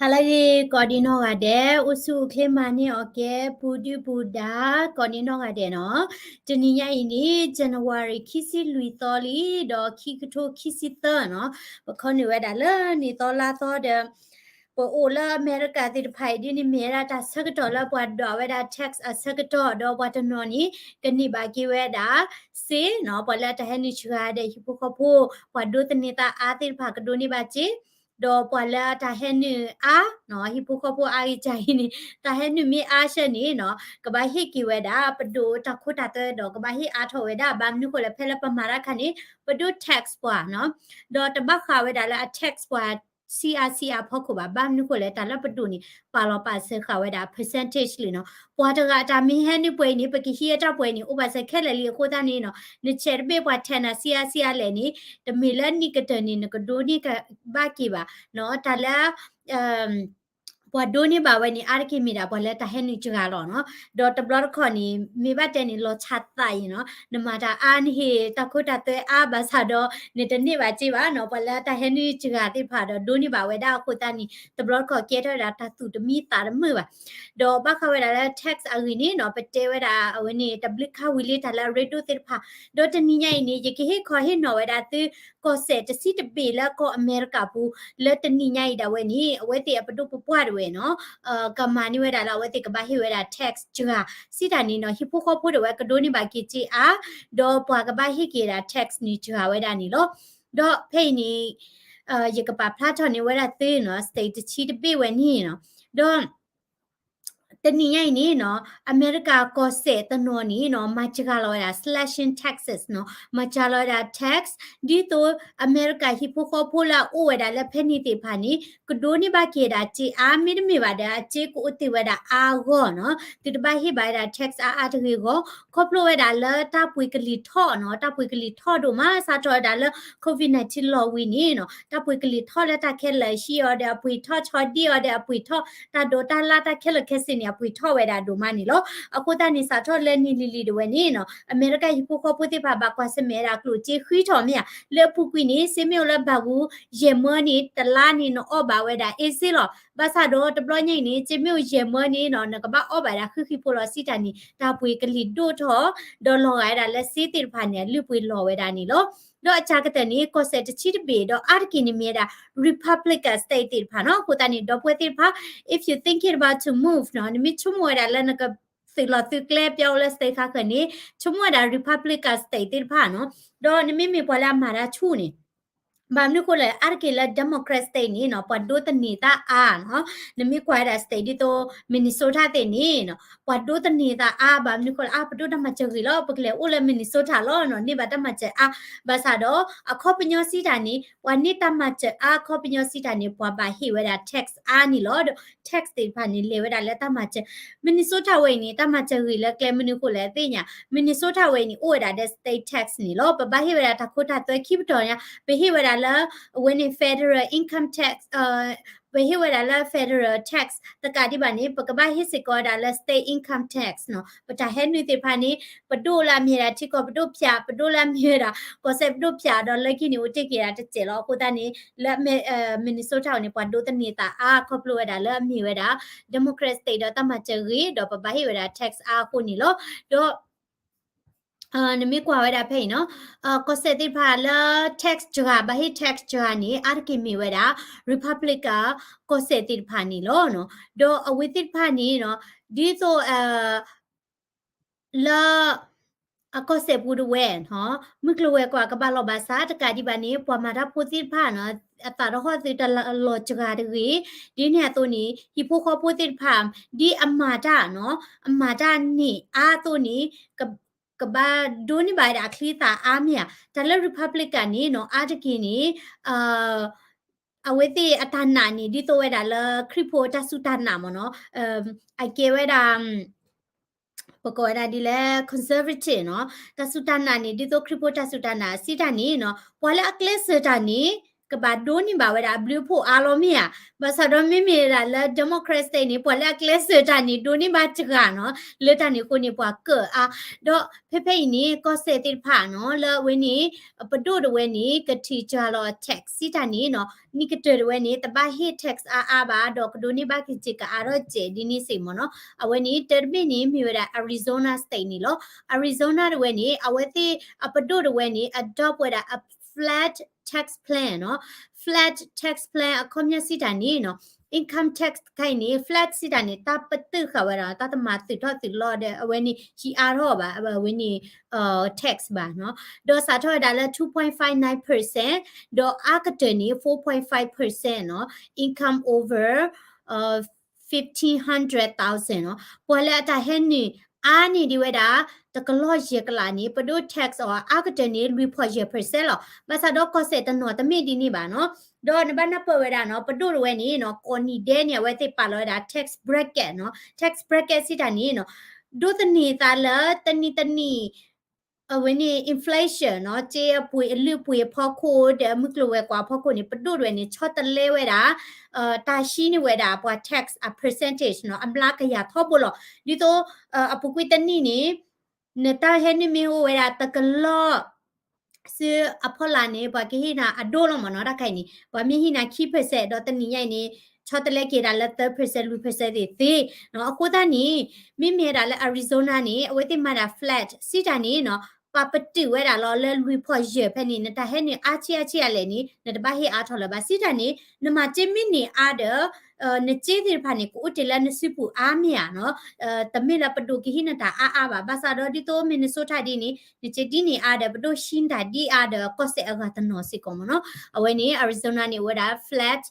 ဟါလၢအဂ့ၤ ကိးဒံနီၢ်ဂၤဒဲး, အိၣ်ဆူၣ်အိၣ်ချ့မၤန့ၢ်အီၤကဲ ပူၤဒုၣ်ပူၤဒါ ကိးဒံနီၢ်ဂၤဒဲးနီၤ. တနံၤညါအံၤန့ၣ် January ခံဆံလွံၢ်သီလံ ဒီးခံကထိခံဆံသၢနီၤ. ပခီနုာ်ဝဲဒၣ်လၢနံၣ်သီလါသီဒီး ပအိၣ်လၢအမဲရကၤသ့ၣ်တဖၣ်အံၤဒ်န့ၣ် မ့ၢ်ဝဲဒၣ်တၢ်ဆၢကတီၢ်လၢပှၤဒွးဝဲဒၣ် tax အဆၢကတီၢ် ဒီးပှၤတနီၤန့ၣ် ကန့ၢ်ဘၣ်က့ၤဝဲဒၣ် စ့နီၤ, ပှၤလၢအတၢ်ဟဲနုာ်စှၤဒီးဟံၣ်ဖိဃီဖိ, ပှၤဒိးသန့ၤသးအါသ့ၣ်တဖၣ်ကဒိးန့ၢ်ဘၣ်စ့, ဒီးပှၤလၢအတၢ်ဟဲနုာ်အါနီၤ, ဟံၣ်ဖိဃီဖိအါဂ့ၤကၢ်အံၤန့ၣ် တၢ်ဟဲနုာ်မ့ၢ်အါဆၢန့ၣ်နီၤ ကဘၣ်ဟ့ၣ်က့ၤဝဲဒၣ် ပဒိၣ်တၢ်ခိတၢ်သွဲဒီးကဘၣ်ဟ့ၣ်အါထီၣ်ဝဲဒၣ် ဘၣ်မနုၤဃိလဲၣ် ဖဲလၢပမၤတၢ်ခါန့ၣ် ပဒိး tax ပှၤနီၤ, ဒီးတဘၣ်ဃးဝဲဒၣ်လၢအ tax ပှၤ ဆံးအါဆံးအါဖီခိၣ်ဘၣ်. ဘၣ်မနုၤဃိလဲၣ် တၢ်လၢပဒိၣ်န့ၣ် ပာ်လီၤပာ်စၢၤဃာ်ဝဲဒၣ် percentage လံနီၤ. ပှၤတဂၤအတၢ်မ့ၢ်ဟဲနုာ်ပှဲၤအံၤန့ၣ် ပကဟံးအတၢ်ပှဲၤန့ၣ် အိၣ်ဘၣ်စၢၤခဲလၢာ်လံ. အဃိသတးန့ၣ်နီၤ နဆဲးတဘ့ၣ်ပှၤထဲးနၤဆံးအါဆံးအါလဲၣ်န့ၣ် တမ့ၢ်လၢနံၣ်ကတၢၢ်န့ၣ် နကဒိးန့ၢ်ဘၣ်က့ၤဘၣ်နီၤ. တၢ်လၢ ပှၤဒိးန့ၢ်ဘၣ်ဝဲန့ၣ် အါတက့ၢ်မ့ၢ်ဒၣ်ပှၤလၢတၢ်ဟဲနုာ်စှၤလီၤနီၤ. ဒီးတဘျီတခီၣ်န့ၣ် မ့ၢ်ဘၣ်တဲန့ၣ် လီၤဆးသးအံၤနီၤ, နမၤတၢ်အါ နဟ့ၣ်တၢ်ခိတၢ်သွဲအါဘၣ်ဆၣ်ဒီး နတန့ၢ်ဘၣ်စ့ဘၣ်နီၤ. ပှၤလၢတၢ်ဟဲနုာ်စှၤသ့ၣ်တဖၣ်ဒီး ဒိးန့ၢ်ဘၣ်ဝဲဒၣ်အဃိသတးန့ၣ် တဘျီတခီၣ်ကဲထီၣ်ဝဲဒၣ်တၢ်သူၣ်တမံသးတမုာ်ဘၣ်. ဒီးဘၣ်ဃးဝဲဒၣ်လၢ tax အဂ့ၢ်န့ၣ်နီၤ ပတဲဝဲဒၣ်အဝဲန့ၣ် တဘျုးခါဝံၤလံ တၢ်လၢအရ့ဒိၣ်သ့ၣ်တဖၣ်. ဒီးတနံၤညါအံၤန့ၣ် ယကဟ့ၣ်ခီဟ့ၣ်နီၤဝဲဒၣ်သု ကီၢ်စဲၣ်တဆံတဘ့ၣ်လၢကီၢ်အမဲရကၤပူၤ လၢတနံၤညါအံၤဒၣ်ဝဲန့ၣ် အဝဲသ့ၣ်အပဒိၣ်ပပှၢ်ဒၣ်ဝဲနီၤ ကမၤန့ၢ်ဝဲဒၣ်လၢအဝဲသ့ၣ်ကဘၣ်ဟ့ၣ်ဝဲဒၣ် tax စှၤ စံးတၢ်န့ၣ်နီၤ, ဟံၣ်ဖိဃီဖိဒၣ်ဝဲကဒိးန့ၢ်ဘၣ်က့ၤစ့အါ, ဒီးပှၤကဘၣ်ဟ့ၣ်က့ၤဒၣ် tax န့ၣ်စှၤဝဲဒၣ်န့ၣ်လီၤ. ဒီးဖဲအံၤန့ၣ် ယကပာ်ဖျါထီၣ်န့ၢ်ဝဲဒၣ်သုနီၤ state တဆံတဘ့ၣ်ဝဲန့ၣ်နီၤ, ဒီး တနံၤညါအံၤန့ၣ်နီၤ အမဲရကၤကီၢ်စဲၣ်တနီၤန့ၣ်နီၤ မၤစှၤလီၤဝဲဒၣ် slashing taxes နီၤ, မၤစှၤလီၤဝဲဒၣ် tax ဒ်သိးအမဲရကၤဟံၣ်ဖိဃီဖိလၢအအိၣ်ဝဲဒၣ်လၢဖဲန့ၣ်သ့ၣ်တဖၣ်န့ၣ် ကဒိးန့ၢ်ဘၣ်က့ၤဒၣ်စ့အါ မ့တမ့ၢ်ဘၣ်ဒီး အစ့ကအိၣ်တ့ၢ်ဝဲဒၣ်အါအဂီၢ်နီၤ, သုတဘၣ်ဟ့ၣ်ဘၣ်ဝဲဒၣ် tax အါအါတဂ့ၤအဂီၢ် ခီဖျိဝဲဒၣ်လၢတၢ်ပှ့ၤကလံၤထီၣ်နီၤ, တၢ်ပှ့ၤကလံၤထီၣ်ဒိၣ်မး စးထီၣ်ဝဲဒၣ်လၢ COVID nineteen လီၤဝံၤန့ၣ်နီၤ တၢ်ပှ့ၤကလံၤထီၣ်လၢတၢ်ခဲလၢာ် ဟံၣ်အီၤဒီးအပှ့ၤထီၣ် ဆီဒံၣ်အီၤဒီးအပှ့ၤထီၣ် တၢ်ဒိးတၢ်လၢ်တၢ်ခဲလၢာ်ခဲဆ့န့ၣ် အပှ့ၤထီၣ်ဝဲဒၣ်ဒိၣ်မးန့ၣ်လီၤ. အဃိသတးန့ၣ် စးထီၣ်လၢနံၣ်လံၤလံၤဒၣ်ဝဲန့ၣ်နီၤ အမဲရကၤဟံၣ်ဖိဃီဖိသ့ၣ်တဖၣ် ဘၣ်ကွၢ်ဆၢၣ်မဲာ်ဝဲဒၣ်ကျိၣ်စ့ဃံထီၣ်မ့ၢ်ဧါ, လၢအပူၤကွံာ်န့ၣ် စ့မ့ၢ်အိၣ်လၢဘၣ်ပူၤ ယဲၢ်မၢန့ၣ် တလါန့ၣ် နအီၣ်ဘၣ်ဝဲဒၣ် အ့စ့လီၤ. ဘၣ်ဆၣ်ဒီးတဘျီညါအံၤန့ၣ် စ့မ့ၢ်အိၣ်ယဲၢ်မၢန့ၣ်နီၤ နကဘၣ်အီၣ်ဘၣ်ဒၣ်ဃံဃံဖိလီၤ စံးတၢ်န့ၣ် တၢ်ပှ့ၤကလံၤဒိၣ်ထီၣ် ဒီးလီၤဂာ်ဝဲဒၣ်လၢစ့သ့ၣ်တဖၣ်န့ၣ် အလုၢ်အပှ့ၤလီၤဝဲဒၣ်န့ၣ်လီၤ. ဒီးအစှၤကတၢၢ်န့ၣ် ကီၢ်စဲၣ်တဆံတဘ့ၣ် ဒီးအါတက့ၢ်န့ၣ်မ့ၢ်ဝဲဒၣ် Republican state သ့ၣ်တဖၣ်နီၤ. အဃိသတးန့ၣ် ဒီပုၢ်ဝဲၢ်သ့ၣ်တဖၣ် if you thinking about to move နီၤ နမ့ၢ်ဆိကမိၣ်ဝဲဒၣ်လၢနကသုးလီၤသုးကျဲ ပျီအိၣ်လၢ state ခါဃၢၤန့ၣ် ဆိကမိၣ်ဝဲဒၣ် Republican state သ့ၣ်တဖၣ်နီၤ. ဒီးနမ့မ့ၢ်ပှၤလၢအမၤတၢ်ဆူၣ်န့ၣ် ဘၣ်မနုၤဃိလဲၣ် အါတက့ၢ်လၢ Democrat state န့ၣ်နီၤ ပှၤဒိးသန့ၤသးအါနီၤ. နမ့ၢ်ကွၢ်ဝဲဒၣ် state ဒ်သိး Minnesota သ့ၣ်န့ၣ်နီၤ ပှၤဒိးသန့ၤသးအါ ဘၣ်မနုၤဃိလဲၣ် အါ ပဒိးတၢ်မၤစၢၤဂ့ၤလီၤ ပကလဲၤအိၣ်လၢ Minnesota လီၤနီၤ န့ၢ်ဘၣ်တၢ်မၤစၢၤအါ. ဘၣ်ဆၣ်ဒီး အခီပညီစံးတၢ်န့ၣ် ပှၤန့ၢ်တၢ်မၤစၢၤအါ အခီပညီစံးတၢ်န့ၣ် ပှၤဘၣ်ဟ့ၣ်ဝဲဒၣ် tax အါန့ၣ်လီၤ. ဒီး tax သ့ၣ်တဖၣ်န့ၣ် လဲၤဝဲဒၣ်လၢတၢ်မၤစၢၤ Minnesota ဝဲအံၤန့ၣ် တၢ်မၤစၢၤဂ့ၤလၢကျဲမနုၤဃိလဲၣ်သ့ၣ်ညါ Minnesota ဝဲအံၤန့ၣ် အိၣ်ဝဲဒၣ်ဒီး state tax န့ၣ်လီၤ. ပဘၣ်ဟ့ၣ်ဝဲဒၣ်တၢ်ခိတၢ်သွဲခံပတီၢ်ညါ ပဟ့ၣ်ဝဲဒၣ်လၢ အဝဲန့ၣ် federal income tax ပဟ့ၣ်ဝဲဒၣ်လၢ federal tax တကးဒံးဘၣ်န့ၣ် ပကဘၣ်ဟ့ၣ်စ့ၢ်ကီးဝဲဒၣ်လၢ state income tax နီၤ. ပတၢ်ဟဲနုာ်သ့ၣ်တဖၣ်န့ၣ် ပဒိၣ်လၢအမ့ၢ်ဝဲဒၣ်ထံကီၢ်ပဒိၣ်ဖၠး ပဒိၣ်လၢအမ့ၢ်ဝဲဒၣ် ကီၢ်စဲၣ်ပဒိၣ်ဖၠးဒီးလၢခံန့ၣ် အိၣ်တ့ၢ်က့ၤဒၣ်တစဲးလီၤ. အဃိသတးန့ၣ် လၢ Minnesota န့ၣ် ပှၤဒိးသန့ၤသးအါ ခီဖျိဝဲဒၣ်လၢအမ့ၢ်ဝဲဒၣ် Democrat state ဒီးတၢ်မၤစၢၤဂ့ၤ ဒီးပဘၣ်ဟ့ၣ်ဝဲဒၣ် tax အါအဃိန့ၣ်လီၤ. ဒီး နမ့ၢ်ကွၢ်ဝဲဒၣ်ဖဲအံၤနီၤ ကီၢ်စဲၣ်သ့ၣ်တဖၣ်လၢ tax စှၤ ဘၣ်ဟ့ၣ် tax စှၤန့ၣ် အါတက့ၢ်မ့ၢ်ဝဲဒၣ် Republican ကီၢ်စဲၣ်သ့ၣ်တဖၣ်န့ၣ်လီၤ. ဒီးအဝဲသ့ၣ်တဖၣ်န့ၣ်နီၤ ဒ်သိး လၢ အကီၢ်စဲၣ်ပူၤဒၣ်ဝဲ မုၢ်ကျိၤဝဲၤကွာ်ကဘၣ်လီၤဘၣ်စး တကးဒံးဘၣ်န့ၣ် ပှၤမၤတၢ်ဖိသ့ၣ်တဖၣ်နီၤ အသးတဟီၣ်သုတလီၤစှၤတဂ့ၤ, ဒ်န့ၣ်အသိးန့ၣ် ဟံၣ်ဖိဃီဖိသ့ၣ်တဖၣ် ဒ်အမၤတၢ်နီၤ အမၤတၢ်န့ၢ်အါအသိးန့ၣ် ကဘၣ်ဒိးန့ၢ်ဘၣ်ဝဲဒၣ်အချံအသၣ်အါမ့ၢ်ဧါ. တၢ်လၢ Republican န့ၣ်နီၤ အါတက့ၢ်န့ၣ် အဝဲသ့ၣ်အတၢ်နာ်န့ၣ် ဒ်သိးဝဲဒၣ်လၢခရံာ်ဖိတၢ်စူၢ်တၢ်နာ်မ့ၢ်နီၤ အကဲဝဲဒၣ် ပကိးဝဲဒၣ်ဒ်လဲၣ် conservative နီၤ တၢ်စူၢ်တၢ်နာ်န့ၣ် ဒ်သိးခရံာ်ဖိတၢ်စူၢ်တၢ်နာ်စံးတၢ်န့ၣ်နီၤ ပှၤလၢအကျဲးစၢးတၢ်န့ၣ် ကဘၣ်ဒိးန့ၢ်ဘၣ်ဝဲဒၣ်အဘျုးအဖှိၣ်အါလီၤမ့ၢ်ဧါ. ဘၣ်ဆၣ်ဒီးမ့မ့ၢ်ဒၣ်လၢ Democrat State န့ၣ် ပှၤလၢအကျဲးစၢးတၢ်န့ၣ် ဒိးန့ၢ်ဘၣ်စှၤနီၤ, လၢတၢ်န့ၣ်အဃိန့ၣ် ပှၤကၢၣ်အါ, ဒီးဖဲဖဲအံၤန့ၣ် ကီၢ်စဲၣ်သ့ၣ်တဖၣ်နီၤ လၢအဝဲန့ၣ် ပဒိၣ်တဝဲန့ၣ် ကထံၣ်စှၤလီၤ tax စံးတၢ်န့ၣ်နီၤ, နံၣ်ကတၢၢ်တဝဲန့ၣ် တဘၣ်ဟ့ၣ် tax အါအါဘၣ် ဒီးကဒိးန့ၢ်ဘၣ်က့ၤစ့ၢ်ကအါထီၣ်စဲးဒ်န့ၣ်စ့ၢ်မ့ၢ်နီၤ. အဝဲန့ၣ် တၢ်တဘ့ၣ်န့ၣ် မ့ၢ်ဝဲဒၣ် Arizona State န့ၣ်လီၤ. Arizona တဝဲန့ၣ် အဝဲသ့ၣ်အပဒိၣ်တဝဲန့ၣ် adopt ဝဲဒၣ်အ flat tax plan နီၤ. Flat tax plan အခီပညီစံးတၢ်န့ၣ်နီၤ income tax တခါအံၤန့ၣ် flat စံးတၢ်န့ၣ် တၢ်ပတုာ်ဃာ်ဝဲဒၣ် တၢ်တမၤသုးထီၣ်သုးလီၤဒီး အဝဲန့ၣ် ဟံးအါထီၣ်ဘၣ် အဝဲန့ၣ် tax ဘၣ်နီၤ. ဒီးစးထီၣ်ဝဲဒၣ်လၢ two point five nine percent ဒီးအါကတၢၢ်န့ၣ် four point five percent နီၤ income over fifteen hundred thousand နီၤ. ပှၤလၢအတၢ်ဟဲနုာ်အါန့ၢ်ဒံးဝဲဒၣ် တကလီၢ်ယဲၢ်ကလးန့ၣ် ပဒိၣ် tax အီၤအါကတၢၢ်န့ၣ် လွံၢ်ဖီၣ်ယဲၢ် percent လီၤ. ဘၣ်ဆၣ်ဒီးကီၢ်စဲၣ်တနီၤတမ့ၢ်ဒ်န့ၣ်ဘၣ်နီၤ. ဒီးနဘၣ်နၢ်ပၢၢ်ဝဲဒၣ်နီၤ ပဒိၣ်တဝဲန့ၣ်နီၤ ကိးနံၤဒဲးန့ၣ် အဝဲသ့ၣ်ပာ်လီၤဝဲဒၣ် tax bracket နီၤ. Tax bracket စံးတၢ်န့ၣ်နီၤ ဒိးသန့ၤသးလၢတနံၤတနံၤ အဝဲန့ၣ် inflation နီၤ စ့အပှ့ၤအလုၢ်အပှ့ၤအဖီခိၣ်ဒီးမုၢ်ကျိၤဝဲၤကွာ်အဖီခိၣ်န့ၣ် ပဒိၣ်တဝဲန့ၣ် ဆီတလဲဝဲဒၣ် တၢ်ဟံးန့ၢ်ဝဲဒၣ်ပှၤ tax အ percentage နီၤ အမျးကယၤထီဘိလီၤ. ဒ်သိး အပူၤကွံာ်တနံၣ်န့ၣ် နတၢ်ဟဲနုာ်မ့ၢ်အိၣ်ဝဲဒၣ်တကလီၢ် ဆူအဖီလာ်န့ၣ် ပှၤကဟ့ၣ်နၤအဒိၣ်လီၤမ့ၢ်နီၤ တၢ်ခါအံၤန့ၣ် ပှၤမ့ၢ်ဟ့ၣ်နၤခံ percent ဒီးတနံၤညါအံၤန့ၣ် ဆီတလဲက့ၤဒၣ်လၢ သၢ percent လွံၢ် percent သ့ၣ်သ့ၣ်နီၤ. အဃိသတးန့ၣ် မ့မ့ၢ်ဒၣ်လၢ Arizona န့ၣ် အဝဲသ့ၣ်မၤဒၣ် flat စံးတၢ်န့ၣ်နီၤ ပှၤပတုာ်ဝဲဒၣ်လီၤလၢလွံၢ်ဖီၣ်ယဲၢ်ဖဲန့ၣ် နတၢ်ဟဲနုာ်အါဆံးအါဆံးအါလဲၣ်န့ၣ် နတဘၣ်ဟ့ၣ်အါထီၣ်လၢၤဘၣ် စံးတၢ်န့ၣ် နမၤစ့မ့ၢ်န့ၢ်အါဒီး နစ့သ့ၣ်တဖၣ်န့ၣ် ကအိၣ်တ့ၢ်လၢနစုပူၤအါမ့ၢ်ဧါနီၤ. တမ့ၢ်လၢပဒိၣ်ကဟံးနတၢ်အါအါဘၣ် ဘၣ်ဆၣ်ဒီးဒ်သိး Minnesota ဒ်န့ၣ် နစ့ဒ်န့ၣ်အါဒီး ပဒိၣ်ဟံးနတၢ်ဒ်အါဒီး ကီၢ်စဲၣ်အဂၤတနီၤစ့ၢ်ကီးမ့ၢ်နီၤ. အဝဲန့ၣ် Arizona န့ၣ် အိၣ်ဝဲဒၣ် flat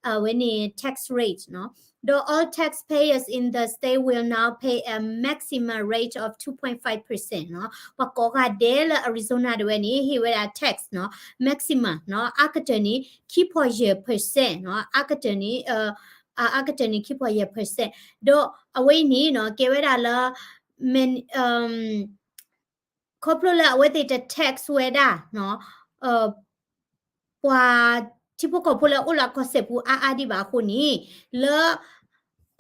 အဝဲန့ၣ် tax rate နီၤ ဒီး all taxpayers in the state will now pay a maximum rate of two point five percent နီၤ. ပှၤကိးဂၤဒဲးလၢ Arizona တဝဲန့ၣ် ဟ့ၣ်ဝဲဒၣ် tax နီၤ maximum နီၤ အါကတၢၢ်န့ၣ် ခံဖီၣ်ယဲၢ် percent နီၤ အါကတၢၢ်န့ၣ် အါကတၢၢ်န့ၣ် ခံဖီၣ်ယဲၢ် percent ဒီးအဝဲအံၤန့ၣ်နီၤ ကဲဝဲဒၣ်လၢ ခီဖျိလၢအဝဲသ့ၣ်တ tax ဝဲဒၣ်နီၤ ပှၤထံဖိကီၢ်ဖိလၢအအိၣ်လၢအကီၢ်စဲၣ်ပူၤအါအါဒံးဘၣ်အဃိန့ၣ် လၢ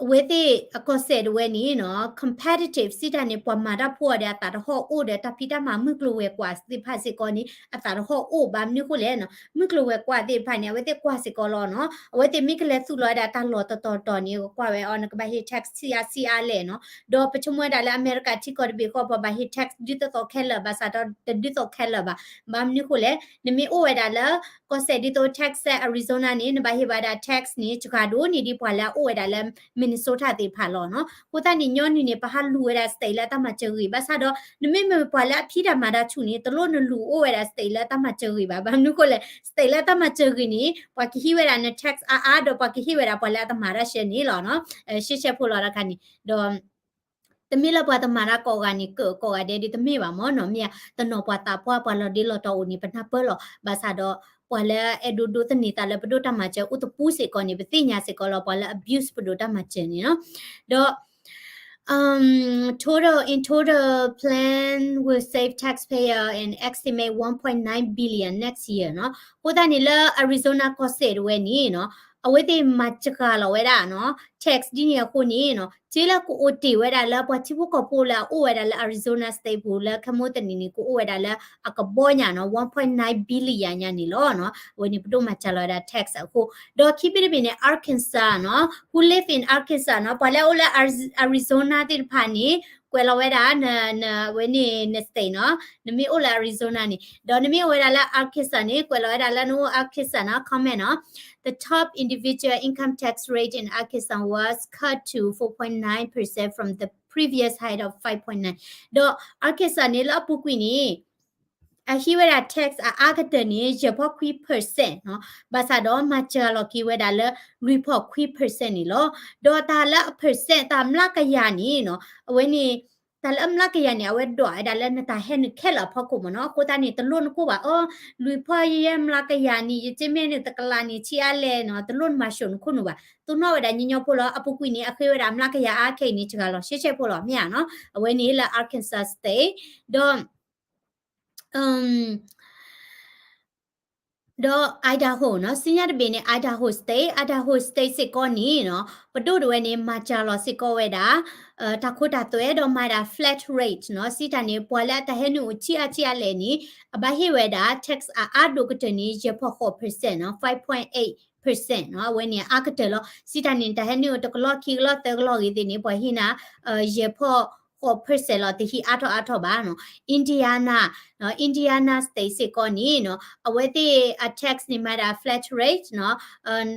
အဝဲသ့ၣ်အကီၢ်စဲၣ်တဝဲန့ၣ်နီၤ competitive စံးတၢ်န့ၣ် ပှၤမၤတၢ်ဖိအီၤဒီးအသးတဟီၣ်အိၣ်ဒီး တၢ်ဖံးတၢ်မၤမုၢ်ကျိၤဝဲၤကွာ်သ့ၣ်တဖၣ်စ့ၢ်ကီးန့ၣ် အသးတဟီၣ်အိၣ်ဘၣ်မနုၤအဃိလဲၣ်နီၤ မုၢ်ကျိၤဝဲၤကွာ်သ့ၣ်တဖၣ်န့ၣ် အဝဲသ့ၣ်ကွၢ်စ့ၢ်ကီးလီၤနီၤ အဝဲသ့ၣ်မ့ၢ်ကလဲၤသူၣ်လီၤဝဲဒၣ်တၢ်လီၢ်တတီၤတီၤန့ၣ် ကကွၢ်ဝဲအီၤ နကဘၣ်ဟ့ၣ် tax ဆံးအါဆံးအါလဲၣ်နီၤ ဒီးပဆိကမိၣ်ဝဲဒၣ်လၢအမဲရကၤထံကီၢ်တဘ့ၣ်ဃီ ပှၤဘၣ်ဟ့ၣ် tax ဒ်သိးသိးခဲလၢာ် ဘၣ်ဆၣ်ဒီးတဒ်သိးခဲလၢာ်ဘၣ် ဘၣ်မနုၤအဃိလဲၣ် နမ့ၢ်အိၣ်ဝဲဒၣ်လၢ ကီၢ်စဲၣ်ဒ်သိး Texas Arizona န့ၣ် နဘၣ်ဟ့ၣ်ဘၣ်ဒၣ် tax န့ၣ် စှၤဒိၣ်န့ၢ်ဒံးပှၤလၢအအိၣ်ဝဲဒၣ်လၢ Minnesota သ့ၣ်တဖၣ်လီၤနီၤ အဃိသတးန့ၣ် ညီနုၢ်န့ၣ် ပဟးလူၤဝဲဒၣ် state လၢတၢ်မၤစၢၤဂ့ၤ ဘၣ်ဆၣ်ဒီး နမ့မ့ၢ်ပှၤလၢအဖံးတၢ်မၤတၢ်ဆူၣ်န့ၣ် တလိၣ်နလူၤအိၣ်ဝဲဒၣ် state လၢတၢ်မၤစၢၤဂ့ၤဘၣ် ဘၣ်မနုၤအဃိလဲၣ် state လၢတၢ်မၤစၢၤဂ့ၤန့ၣ် ပှၤကဟံးဝဲဒၣ်န tax အါအါဒီးပှၤကဟ့ၣ်ဝဲဒၣ်ပှၤလၢအတမၤတၢ်ရှဲန့ၣ်လီၤနီၤ ရှဲရှဲဖိလီၤတခါန့ၣ် ဒီး တမ့ၢ်လၢပှၤတမၤတၢ်ကိးဂၤန့ၣ် ကၢးကိးဂၤဒဲးဒ်တမ့ၢ်ဘၣ်မ့ၢ်နီၤ မ့ၢ်ဧါ တနီၤပှၤသးပှၢ်ပှၤလီၤဒ့လီၤတီၤအိၣ်န့ၣ် ပနၢ်ပၢၢ်လီၤ ဘၣ်ဆၣ်ဒီး ပှၤလၢအဲၣ်ဒိးဒိးသန့ၤသးလၢပဒိၣ်တၢ်မၤစၢၤအိၣ်တပူၤစ့ၢ်ကီးန့ၣ် ပသ့ၣ်ညါစ့ၢ်ကီးလီၤ ပှၤလၢ abuse ပဒိၣ်တၢ်မၤစၢၤန့ၣ်နီၤ ဒီး um, total, in total, plan will save taxpayer an estimate one point nine billion next year နီၤ အဃိသတးန့ၣ်လၢ Arizona ကီၢ်စဲၣ်တဝဲန့ၣ်နီၤ အဝဲသ့ၣ်မၤစှၤလီၤဝဲဒၣ်နီၤ tax ဒ်န့ၣ်အဃိန့ၣ်နီၤ စ့လၢကအိၣ်တ့ၢ်ဝဲဒၣ်လၢပှၤထံဖိကီၢ်ဖိလၢအအိၣ်ဝဲဒၣ်လၢ Arizona State ပူၤလၢခဲမိၣ်သနံၤန့ၣ် ကအိၣ်ဝဲဒၣ်လၢအကဘီညါနီၤ one point nine billion ညါန့ၣ်လီၤနီၤ အဝဲန့ၣ်ပဒိၣ်မၤစှၤလီၤဝဲဒၣ် tax အဃိ ဒီးခံဘ့ၣ်တဘ့ၣ်န့ၣ် Arkansas နီၤ who live in Arkansas နီၤ ပှၤလၢအအိၣ်လၢ Arizona သ့ၣ်တဖၣ်န့ၣ် ကွဲးလီၤဝဲဒၣ် န န အဝဲန့ၣ် န state နီၤ နမ့ၢ်အိၣ်လၢ Arizona န့ၣ် ဒီးနမ့ၢ်အိၣ်ဝဲဒၣ်လၢ Arkansas န့ၣ် ကွဲးလီၤဝဲဒၣ်လၢနအိၣ် Arkansas နီၤ comment နီၤ The top individual income tax rate in Arkansas was cut to four point nine percent from the previous high of five point nine ဒီး Arkansas န့ၣ်လၢအပူၤကွံာ်န့ၣ် အဟံးဝဲဒၣ် tax အအါကတၢၢ်န့ၣ် ယဲၢ်ဖီခွံ percent နီၤ ဘၣ်ဆၣ်ဒီးမၤစှၤလီၤက့ၤဝဲဒၣ်လၢ လွံၢ်ဖီခွံ percent န့ၣ်လီၤ. ဒီးတၢ်လၢအ percent တၢ်မျးကယၤန့ၣ်နီၤ အဝဲန့ၣ် တၢ်လၢအမျးကယၤန့ၣ် အဝဲဒွးဝဲဒၣ်လၢနတၢ်ဟဲနုာ်ခဲလၢာ်အဖီခိၣ်မ့ၢ်နီၤ. အဃိသတးန့ၣ် တလိၣ်နကိၢ်ဘၣ်အီၤ လွံၢ်ဖီယဲၢ်မျးကယၤန့ၣ် ယစ့မ့ၢ်န့ၣ်တကလးန့ၣ် ဆံးအါလဲၣ်နီၤ တလိၣ်နမၤၡိၣ်နခိၣ်နူာ်ဘၣ်. သူနီၣ်ဝဲဒၣ်ညီညီဖိလီၤ. အပူၤကွံာ်န့ၣ် အဃ့ဝဲဒၣ်မျးကယၤအါခဲအံၤန့ၣ် စှၤလီၤရှဲရှဲဖိလီၤ မ့ၢ်ဧါနီၤ. အဝဲန့ၣ်လၢ Arkansas State ဒီး အ ဒီး Idaho နီၤ, စံညါတဘ့ၣ်န့ၣ် Idaho State, Idaho State စ့ၢ်ကီးန့ၣ်နီၤ, ပဒိၣ်တဝဲန့ၣ် မၤစှၤလီၤစ့ၢ်ကီးဝဲဒၣ် တၢ်ခိတၢ်သွဲ ဒီးမၤဒၣ် flat rate နီၤ, စံးတၢ်န့ၣ် ပှၤလၢအတၢ်ဟဲနုာ်အိၣ်ဆံးအါဆံးအါလဲၣ်န့ၣ် အဘၣ်ဟ့ၣ်ဝဲဒၣ် tax အအါဒိၣ်ကတၢၢ်န့ၣ် ယဲၢ်ဖီၣ်ဃိး percent နီၤ, five point eight percent နီၤ, အဝဲန့ၣ်အအါကတၢၢ်လီၤ. စံးတၢ်န့ၣ် တၢ်ဟဲနုာ်အိၣ်တကလီၢ်ခံကလီၢ်သၢကလီၢ်ဂ့ၤသ့ၣ်န့ၣ် ပှၤဟ့ၣ်နၤ ယဲၢ်ဖီၣ်ဃိး percent လီၤ, တဟံးအါထီၣ်အါထီၣ်ဘၣ်နီၤ. Indiana, Indiana State စ့ၢ်ကီးန့ၣ်နီၤ, အဝဲသ့ၣ်အ tax န့ၣ်မၤဒၣ် flat rate နီၤ,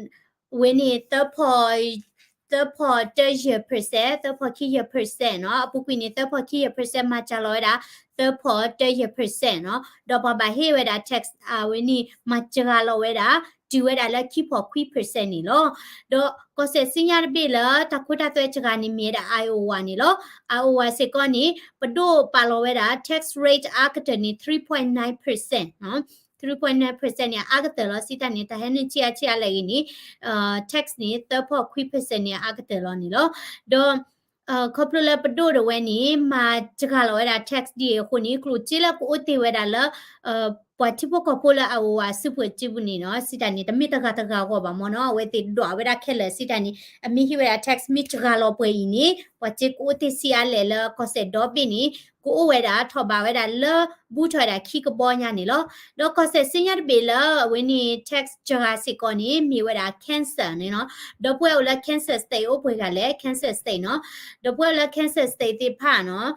ဝဲန့ၣ် သၢဖီၣ်တၢယဲၢ် percent, သၢဖီၣ်ခံယဲၢ် percent နီၤ, အပူၤကွံာ်န့ၣ် သၢဖီၣ်ခံယဲၢ် percent မၤစှၤလီၤဝဲဒၣ် သၢဖီၣ်တၢယဲၢ် percent နီၤ, ဒီးပှၤဘၣ်ဟ့ၣ်ဝဲဒၣ် tax အဝဲန့ၣ် မၤစှၤလီၤဝဲဒၣ် တုၤဝဲဒၣ်လၢခံဖီၣ်ခွံ percent န့ၣ်လီၤ. ဒီးကီၢ်စဲၣ်စံညါတဘ့ၣ်လၢတၢ်ခိတၢ်သွဲစှၤန့ၣ်မ့ၢ်ဝဲဒၣ် Iowa န့ၣ်လီၤ. Iowa စ့ၢ်ကီးန့ၣ် ပဒိၣ်ပာ်လီၤဝဲဒၣ် tax rate အါကတၢၢ်န့ၣ် three point nine percent နီၤ, three point nine percent န့ၣ် အအါကတၢၢ်လီၤ. စံးတၢ်န့ၣ် တၢ်ဟဲနုာ်ဆံးအါဆံးအါလဲၣ်ဂ့ၤန့ၣ် tax န့ၣ် သၢဖီၣ်ခွံ percent န့ၣ် အအါကတၢၢ်လီၤန့ၣ်လီၤ. ဒီး ခီဖျိလၢပဒိၣ်တဝဲန့ၣ် မၤစှၤလီၤဝဲဒၣ် tax ဒ်အံၤအဃိန့ၣ် ကျိၣ်စ့လၢကအိၣ်တ့ၢ်ဝဲဒၣ်လၢ ပှၤထံဖိကီၢ်ဖိလၢ Iowa အစုပူၤစုပူၤန့ၣ်နီၤ, စံးတၢ်န့ၣ် တမ့ၢ်တဂၤတဂၤအဂီၢ်ဘၣ်မ့ၢ်နီၤ, အဝဲသ့ၣ်ဒွးဝဲဒၣ်ခဲလၢာ် စံးတၢ်န့ၣ် အမ့ၢ်ဟ့ၣ်ဝဲဒၣ် tax မ့ၢ်စှၤလီၤပှဲၤအံၤန့ၣ် ပှၤစ့ကအိၣ်တ့ၢ်ဆံးအါလဲၣ်လၢကီၢ်စဲၣ်ဒီဘ့ၣ်န့ၣ် ကအိၣ်ဝဲဒၣ်ထီၣ်ဘးဝဲဒၣ်လၢ ဘူးထီၣ်ဝဲဒၣ်ခံကဘီညါန့ၣ်လီၤ. ဒီးကီၢ်စဲၣ်စံညါတဘ့ၣ်လၢအဝဲန့ၣ် tax စှၤစ့ၢ်ကီးန့ၣ် မ့ၢ်ဝဲဒၣ် Kansas န့ၣ်နီၤ, ဒီပုၢ်ဝဲၢ်အိၣ်လၢ Kansas State အိၣ်ပှဲၤဂၤလဲၣ်, Kansas State နီၤ, ဒီပုၢ်ဝဲၢ်လၢ Kansas State သ့ၣ်တဖၣ်နီၤ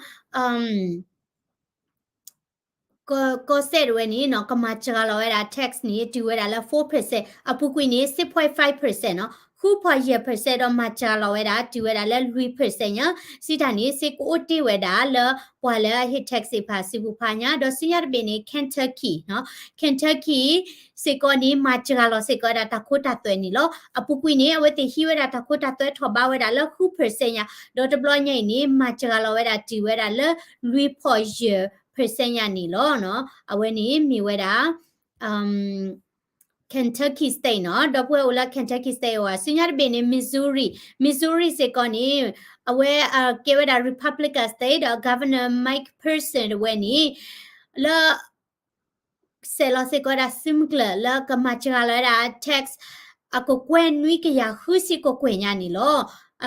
ကီၢ်စဲၣ်တဝဲန့ၣ်နီၤ ကမၤစှၤလီၤဝဲဒၣ် tax န့ၣ် တုၤဝဲဒၣ်လၢ four percent အပူၤကွံာ်န့ၣ် six point five percent နီၤ, ဃုဖီၣ်ယဲၢ် percent ဒီးမၤစှၤလီၤဝဲဒၣ် တုၤဝဲဒၣ်လၢလွံၢ် percent ညါ, စံးတၢ်န့ၣ် စ့ကအိၣ်တ့ၢ်ဝဲဒၣ်လၢပှၤလၢအဟ့ၣ် tax သ့ၣ်တဖၣ်စုပူၤဖးညါ, ဒီးစံညါတဘ့ၣ်န့ၣ် Kentucky နီၤ, Kentucky စ့ၢ်ကီးန့ၣ် မၤစှၤလီၤစ့ၢ်ကီးဝဲဒၣ်တၢ်ခိတၢ်သွဲန့ၣ်လီၤ. အပူၤကွံာ်န့ၣ် အဝဲသ့ၣ်ဟံးဝဲဒၣ်တၢ်ခိတၢ်သွဲထီၣ်ဘးဝဲဒၣ်လၢဃု percent ညါ, ဒီးတဘျီညါအံၤန့ၣ် မၤစှၤလီၤဝဲဒၣ်တုၤဝဲဒၣ်လၢလွံၢ်ဖီၣ်ယဲၢ် percent ညါန့ၣ်လီၤ. အဝဲန့ၣ်မ့ၢ်ဝဲဒၣ် Kentucky State နီၤ, ဒီပုၢ်ဝဲၢ်အိၣ်လၢ Kentucky State အဝဲ စံညါတဘ့ၣ်န့ၣ် Missouri, Missouri စ့ၢ်ကီးန့ၣ် အဝဲကဲဝဲဒၣ် Republican State ဒီး Governor Mike Parson တဝဲန့ၣ် လၢ ဆဲးလီၤစ့ၢ်ကီးဝဲဒၣ်စုမုၢ်ကျၢၢ်လၢကမၤစှၤလီၤဝဲဒၣ် tax အကကွဲၢ်နွံကယၤဃုဆံကကွဲၢ်ညါန့ၣ်လီၤ.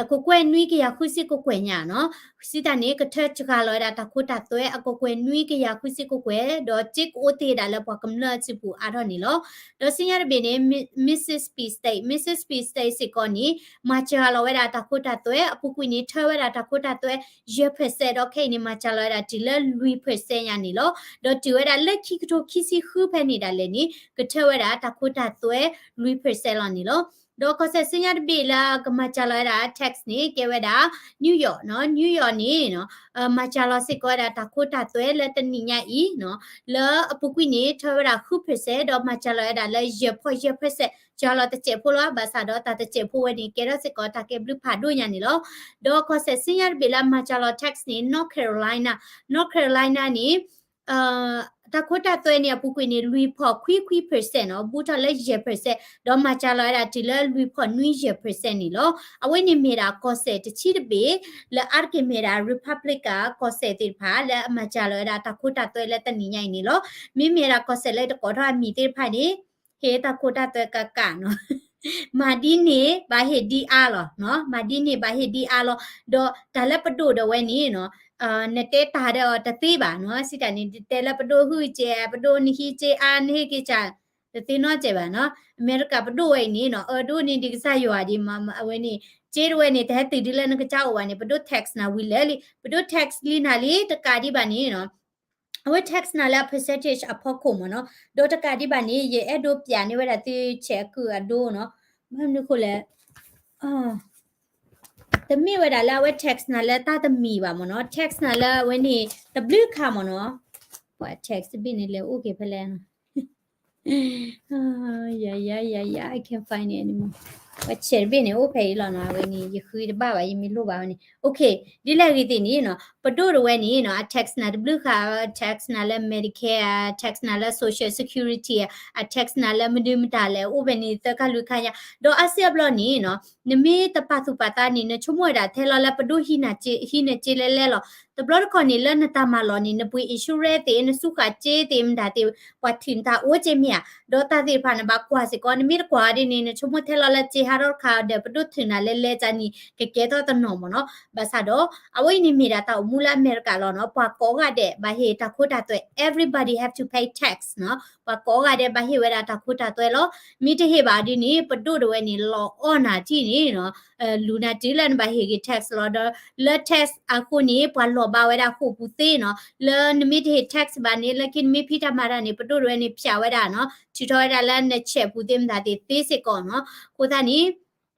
အကကွဲၢ်နွံကယၤဃုဆံကကွဲၢ်ညါနီၤ, စံးတၢ်န့ၣ် ကထၢစှၤလီၤဝဲဒၣ်တၢ်ခိတၢ်သွဲအကကွဲၢ်နွံကယၤဃုဆံကကွဲၢ်, ဒီးစ့ကအိၣ်တ့ၢ်ဒၣ်လၢပှၤကမျၢၢ်အစုပူၤအါထီၣ်န့ၣ်လီၤ. ဒီးစံညါတဘ့ၣ်န့ၣ် Mississippi State, Mississippi State စ့ၢ်ကီးန့ၣ် မၤစှၤလီၤဝဲဒၣ်တၢ်ခိတၢ်သွဲ အပူၤကွံာ်န့ၣ် ထၢဝဲဒၣ်တၢ်ခိတၢ်သွဲ ယဲၢ် percent ဒီးခဲအံၤန့ၣ် မၤစှၤလီၤဝဲဒၣ်တုၤလၢလွံၢ် percent ညါန့ၣ်လီၤ. ဒီးတုၤဝဲဒၣ်လၢခံကထိခံဆံဃုဖဲန့ၣ်ဒၣ်လဲာ်န့ၣ် ကထၢဝဲဒၣ်တၢ်ခိတၢ်သွဲလွံၢ် percent လီၤန့ၣ်လီၤ. ဒီးကီၢ်စဲၣ်စံညါတဘ့ၣ်လၢကမၤစှၤလီၤဝဲဒၣ် tax န့ၣ် ကဲဝဲဒၣ် New York နီၤ, New York န့ၣ် မၤစှၤလီၤစ့ၢ်ကီးဝဲဒၣ်တၢ်ခိတၢ်သွဲလၢတနံၤညါအံၤနီၤ, လၢအပူၤကွံာ်န့ၣ် ထၢဝဲဒၣ်ဃု percent ဒီးမၤစှၤလီၤဝဲဒၣ်လၢယဲၢ်ဖီၣ်ယဲၢ် percent စှၤလီၤတစဲးဖိလီၤ. ဘၣ်ဆၣ်ဒီးတၢ်တစဲးဖိဝဲန့ၣ် ကဲထီၣ်စ့ၢ်ကီးတၢ်ကဲဘျုးဖးဒိၣ်ညါန့ၣ်လီၤ. ဒီးကီၢ်စဲၣ်စံညါတဘ့ၣ်လၢမၤစှၤလီၤ tax န့ၣ် North Carolina, North Carolina န့ၣ် တၢ်ခိတၢ်သွဲန့ၣ် အပူၤကွံာ်န့ၣ် လွံၢ်ဖီၣ်ခွံခွံ percent နီၤ, ဘူးထီၣ်လၢယဲၢ် percent ဒီးမၤစှၤလီၤဝဲဒၣ်တုၤလၢလွံၢ်ဖီၣ်နွံယဲၢ် percent န့ၣ်လီၤ. အဝဲန့ၣ်မ့ၢ်ဒၣ်ကီၢ်စဲၣ်တဆံတဘ့ၣ် လၢအါတက့ၢ်မ့ၢ်ဒၣ် Republican ကီၢ်စဲၣ်သ့ၣ်တဖၣ် လၢအမၤစှၤလီၤဝဲဒၣ်တၢ်ခိတၢ်သွဲလၢတနံၤညါအံၤန့ၣ်လီၤ. မ့မ့ၢ်ဒၣ်ကီၢ်စဲၣ်လၢတကိးထီၣ်အမံၤသ့ၣ်တဖၣ်န့ၣ် ဟ့ၣ်တၢ်ခိတၢ်သွဲကးကးနီၤ မၤဒ်န့ၣ် ဘၣ်ဟ့ၣ်ဒ်အါလီၤ, မၤဒ်န့ၣ် ဘၣ်ဟ့ၣ်ဒ်အါလီၤ. ဒီးတၢ်လၢပဒိၣ်ဒီးဝဲန့ၣ်နီၤ, နတဲတၢ်ဒီးတသ့ဘၣ်နီၤ, စံးတၢ်န့ၣ် တဲလၢပဒိၣ်ဟုၣ်ကဲ ပဒိၣ်နဟံးကဲအါ နဟ့ၣ်က့ၤစၢ် တသ့နီတစဲးဘၣ်နီၤ. အမဲရကၤပဒိၣ်ဝဲအံၤန့ၣ်နီၤ, အဒိၣ်န့ၢ်ဒံးကစၢ်ယွၤဒံးမး, အဝဲန့ၣ် ကဲတဝဲန့ၣ် တဟဲတုၤဒ်လၢနကစၢ်အိၣ်ဘၣ်န့ၣ် ပဒိၣ် tax နၤဝံၤလၢာ်လံ, ပဒိၣ် tax လံနၤလံ တကးဒံးဘၣ်န့ၣ်နီၤ အဝဲ tax နၤလၢအ percentage အဖီခိၣ်မ့ၢ်နီၤ, ဒီးတကးဒံးဘၣ်န့ၣ် ယအဲၣ်ဒိးပျးန့ၢ်ဝဲဒၣ်သုဆဲးအကုၢ်အဒိနီၤ, မနုၤဃိလဲၣ်, တမ့ၢ်ဝဲဒၣ်လၢအဝဲ tax နၤလၢတၢ်တမံၤဘၣ်မ့ၢ်နီၤ, tax နၤလၢအဝဲန့ၣ် တဘျုးခါမ့ၢ်နီၤ, ပှၤ tax တဘ့ၣ်န့ၣ်လဲၤအိၣ်က့ၤဖဲလဲၣ် Yeah, yeah, yeah, yeah, I can't find it anymore. ပဆဲးတဘ့ၣ်န့ၣ် အိၣ်ဖဲအံၤလီၤနီၤ, အဝဲန့ၣ် ယဃုတဘၣ်ဘၣ်, ယမ့ၢ်လိၣ်ဘၣ်ဝဲန့ၣ်. Okay, ဒ်လဲၣ်ဂ့ၤသ့ၣ်န့ၣ်နီၤ, ပဒိၣ်တဝဲန့ၣ်နီၤ, အ tax နၤတဘျုးဃာ်, tax နၤလၢ Medicare, tax နၤလၢ Social Security, အ tax နၤလၢမနုၤမတၤလဲၣ်, အိၣ်ဖဲန့ၣ်သၢခါလွံၢ်ခါညါ, ဒီးအါစုအါဘျီန့ၣ်နီၤ, နမ့ၢ်တပာ်သူၣ်ပာ်သးန့ၣ် နဆိကမိၣ်ဝဲဒၣ်ထဲလီၤလၢပဒိၣ်ဟံးနၤစ့, ဟံးနၤစ့လဲလဲလီၤ. တဘျီတခီၣ်န့ၣ် လၢနတၢ်မၤလီၢ်န့ၣ် နပှ့ၤ insurance သ့ၣ်, နစူၢ်ဃာ်စ့သ့ၣ်မတၤသ့ၣ်, ပှၤထုးနတၢ်အိၣ်က့မ့ၢ်ဧါ, ဒီးတၢ်သ့ၣ်တဖၣ်န့ၣ် ဘၣ်ကွၢ်စ့ၢ်ကီး, နမ့ၢ်တကွၢ်ဒ်န့ၣ် နဆိကမိၣ်ထဲလီၤလၢစ့ဟးထီၣ်တခါဒီး ပဒိၣ်ထုးနၤလဲလဲကန့ၣ် ကကဲထီၣ်တနီၤမ့ၢ်နီၤ. ဘၣ်ဆၣ်ဒီး အဝဲအံၤန့ၣ်မ့ၢ်ဒၣ်တၢ်အိၣ်မူလၢအမဲရကၤလီၤနီၤ, ပှၤကိးဂၤဒဲး ဘၣ်ဟ့ၣ်တၢ်ခိတၢ်သွဲ everybody have to pay tax နီၤ, ပှၤကိးဂၤဒဲး ဘၣ်ဟ့ၣ်ဝဲဒၣ်တၢ်ခိတၢ်သွဲလီၤ. မ့ၢ်တဟ့ၣ်ဘၣ်ဒ်န့ၣ် ပဒိၣ်တဝဲန့ၣ် လီၤအီၣ်နၤထံၣ်န့ၣ်နီၤ, လူၤနၤတုၤလၢနဘၣ်ဟ့ၣ်က့ၤ tax လီၤ. ဒီးလၢ tax အဃိန့ၣ် ပှၤလီၤဘၣ်ဝဲဒၣ်ဃိာ်ပူၤသ့နီၤ, လၢနမ့ၢ်တဟ့ၣ် tax ဘၣ်န့ၣ် လၢခံနမ့ၢ်ဖံးတၢ်မၤတၢ်န့ၣ် ပဒိၣ်တဝဲန့ၣ် ဖျးဝဲဒၣ်နီၤ, ထုးထီၣ်ဝဲဒၣ်လၢန check ပူၤသ့ၣ်မတၤသ့ၣ်သ့စ့ၢ်ကီးနီၤ. အဃိသတးန့ၣ်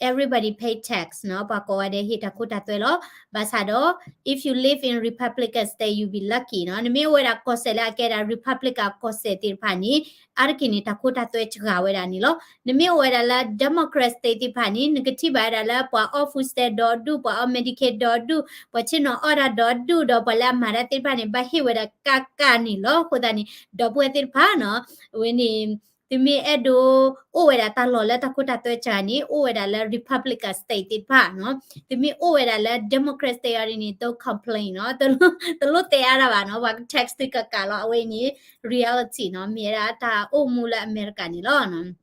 everybody pay tax နီၤ, ပှၤကိးဂၤဒဲးဟ့ၣ်တၢ်ခိတၢ်သွဲလီၤ. ဘၣ်ဆၣ်ဒီး if you live in Republican state, you be lucky နီၤ, နမ့ၢ်အိၣ်ဝဲဒၣ်ကီၢ်စဲၣ်လၢအကဲဒၣ် Republican ကီၢ်စဲၣ်သ့ၣ်တဖၣ်န့ၣ် အါတက့ၢ်န့ၣ် တၢ်ခိတၢ်သွဲစှၤဝဲဒၣ်န့ၣ်လီၤ. နမ့ၢ်အိၣ်ဝဲဒၣ်လၢ Democrat state သ့ၣ်တဖၣ်န့ၣ် နကထံၣ်ဘၣ်ဝဲဒၣ်လၢပှၤအီၣ် food stamp ဒီဒူၣ်, ပှၤအီၣ် Medicaid ဒီဒူၣ်, ပှၤဆ့ၣ်နီၤအီၣ်တၢ်ဒီဒူၣ်, ဒီးပှၤလၢအမၤတၢ်သ့ၣ်တဖၣ်န့ၣ် ဘၣ်ဟ့ၣ်ဝဲဒၣ်ကးကးန့ၣ်လီၤ. အဃိသတးန့ၣ် ဒီပုၢ်ဝဲၢ်သ့ၣ်တဖၣ်နီၤ, အဝဲန့ၣ် သုမ့ၢ်အဲၣ်ဒိး အိၣ်ဝဲဒၣ်တၢ်လီၢ်လၢတၢ်ခိတၢ်သွဲစှၤန့ၣ် အိၣ်ဝဲဒၣ်လၢ Republican state သ့ၣ်တဖၣ်နီၤ. သုမ့ၢ်အိၣ်ဝဲဒၣ်လၢ Democrat state အီၤဒ်န့ၣ် don't complain နီၤ, တလိၣ်တဲအါတၢ်ဘၣ်နီၤ, ပှၤက tax သုကးကးလီၤ. အဝဲအံၤန့ၣ် reality နီၤ, မ့ၢ်ဝဲဒၣ်တၢ်အိၣ်မူလၢအမဲရကၤန့ၣ်လီၤ.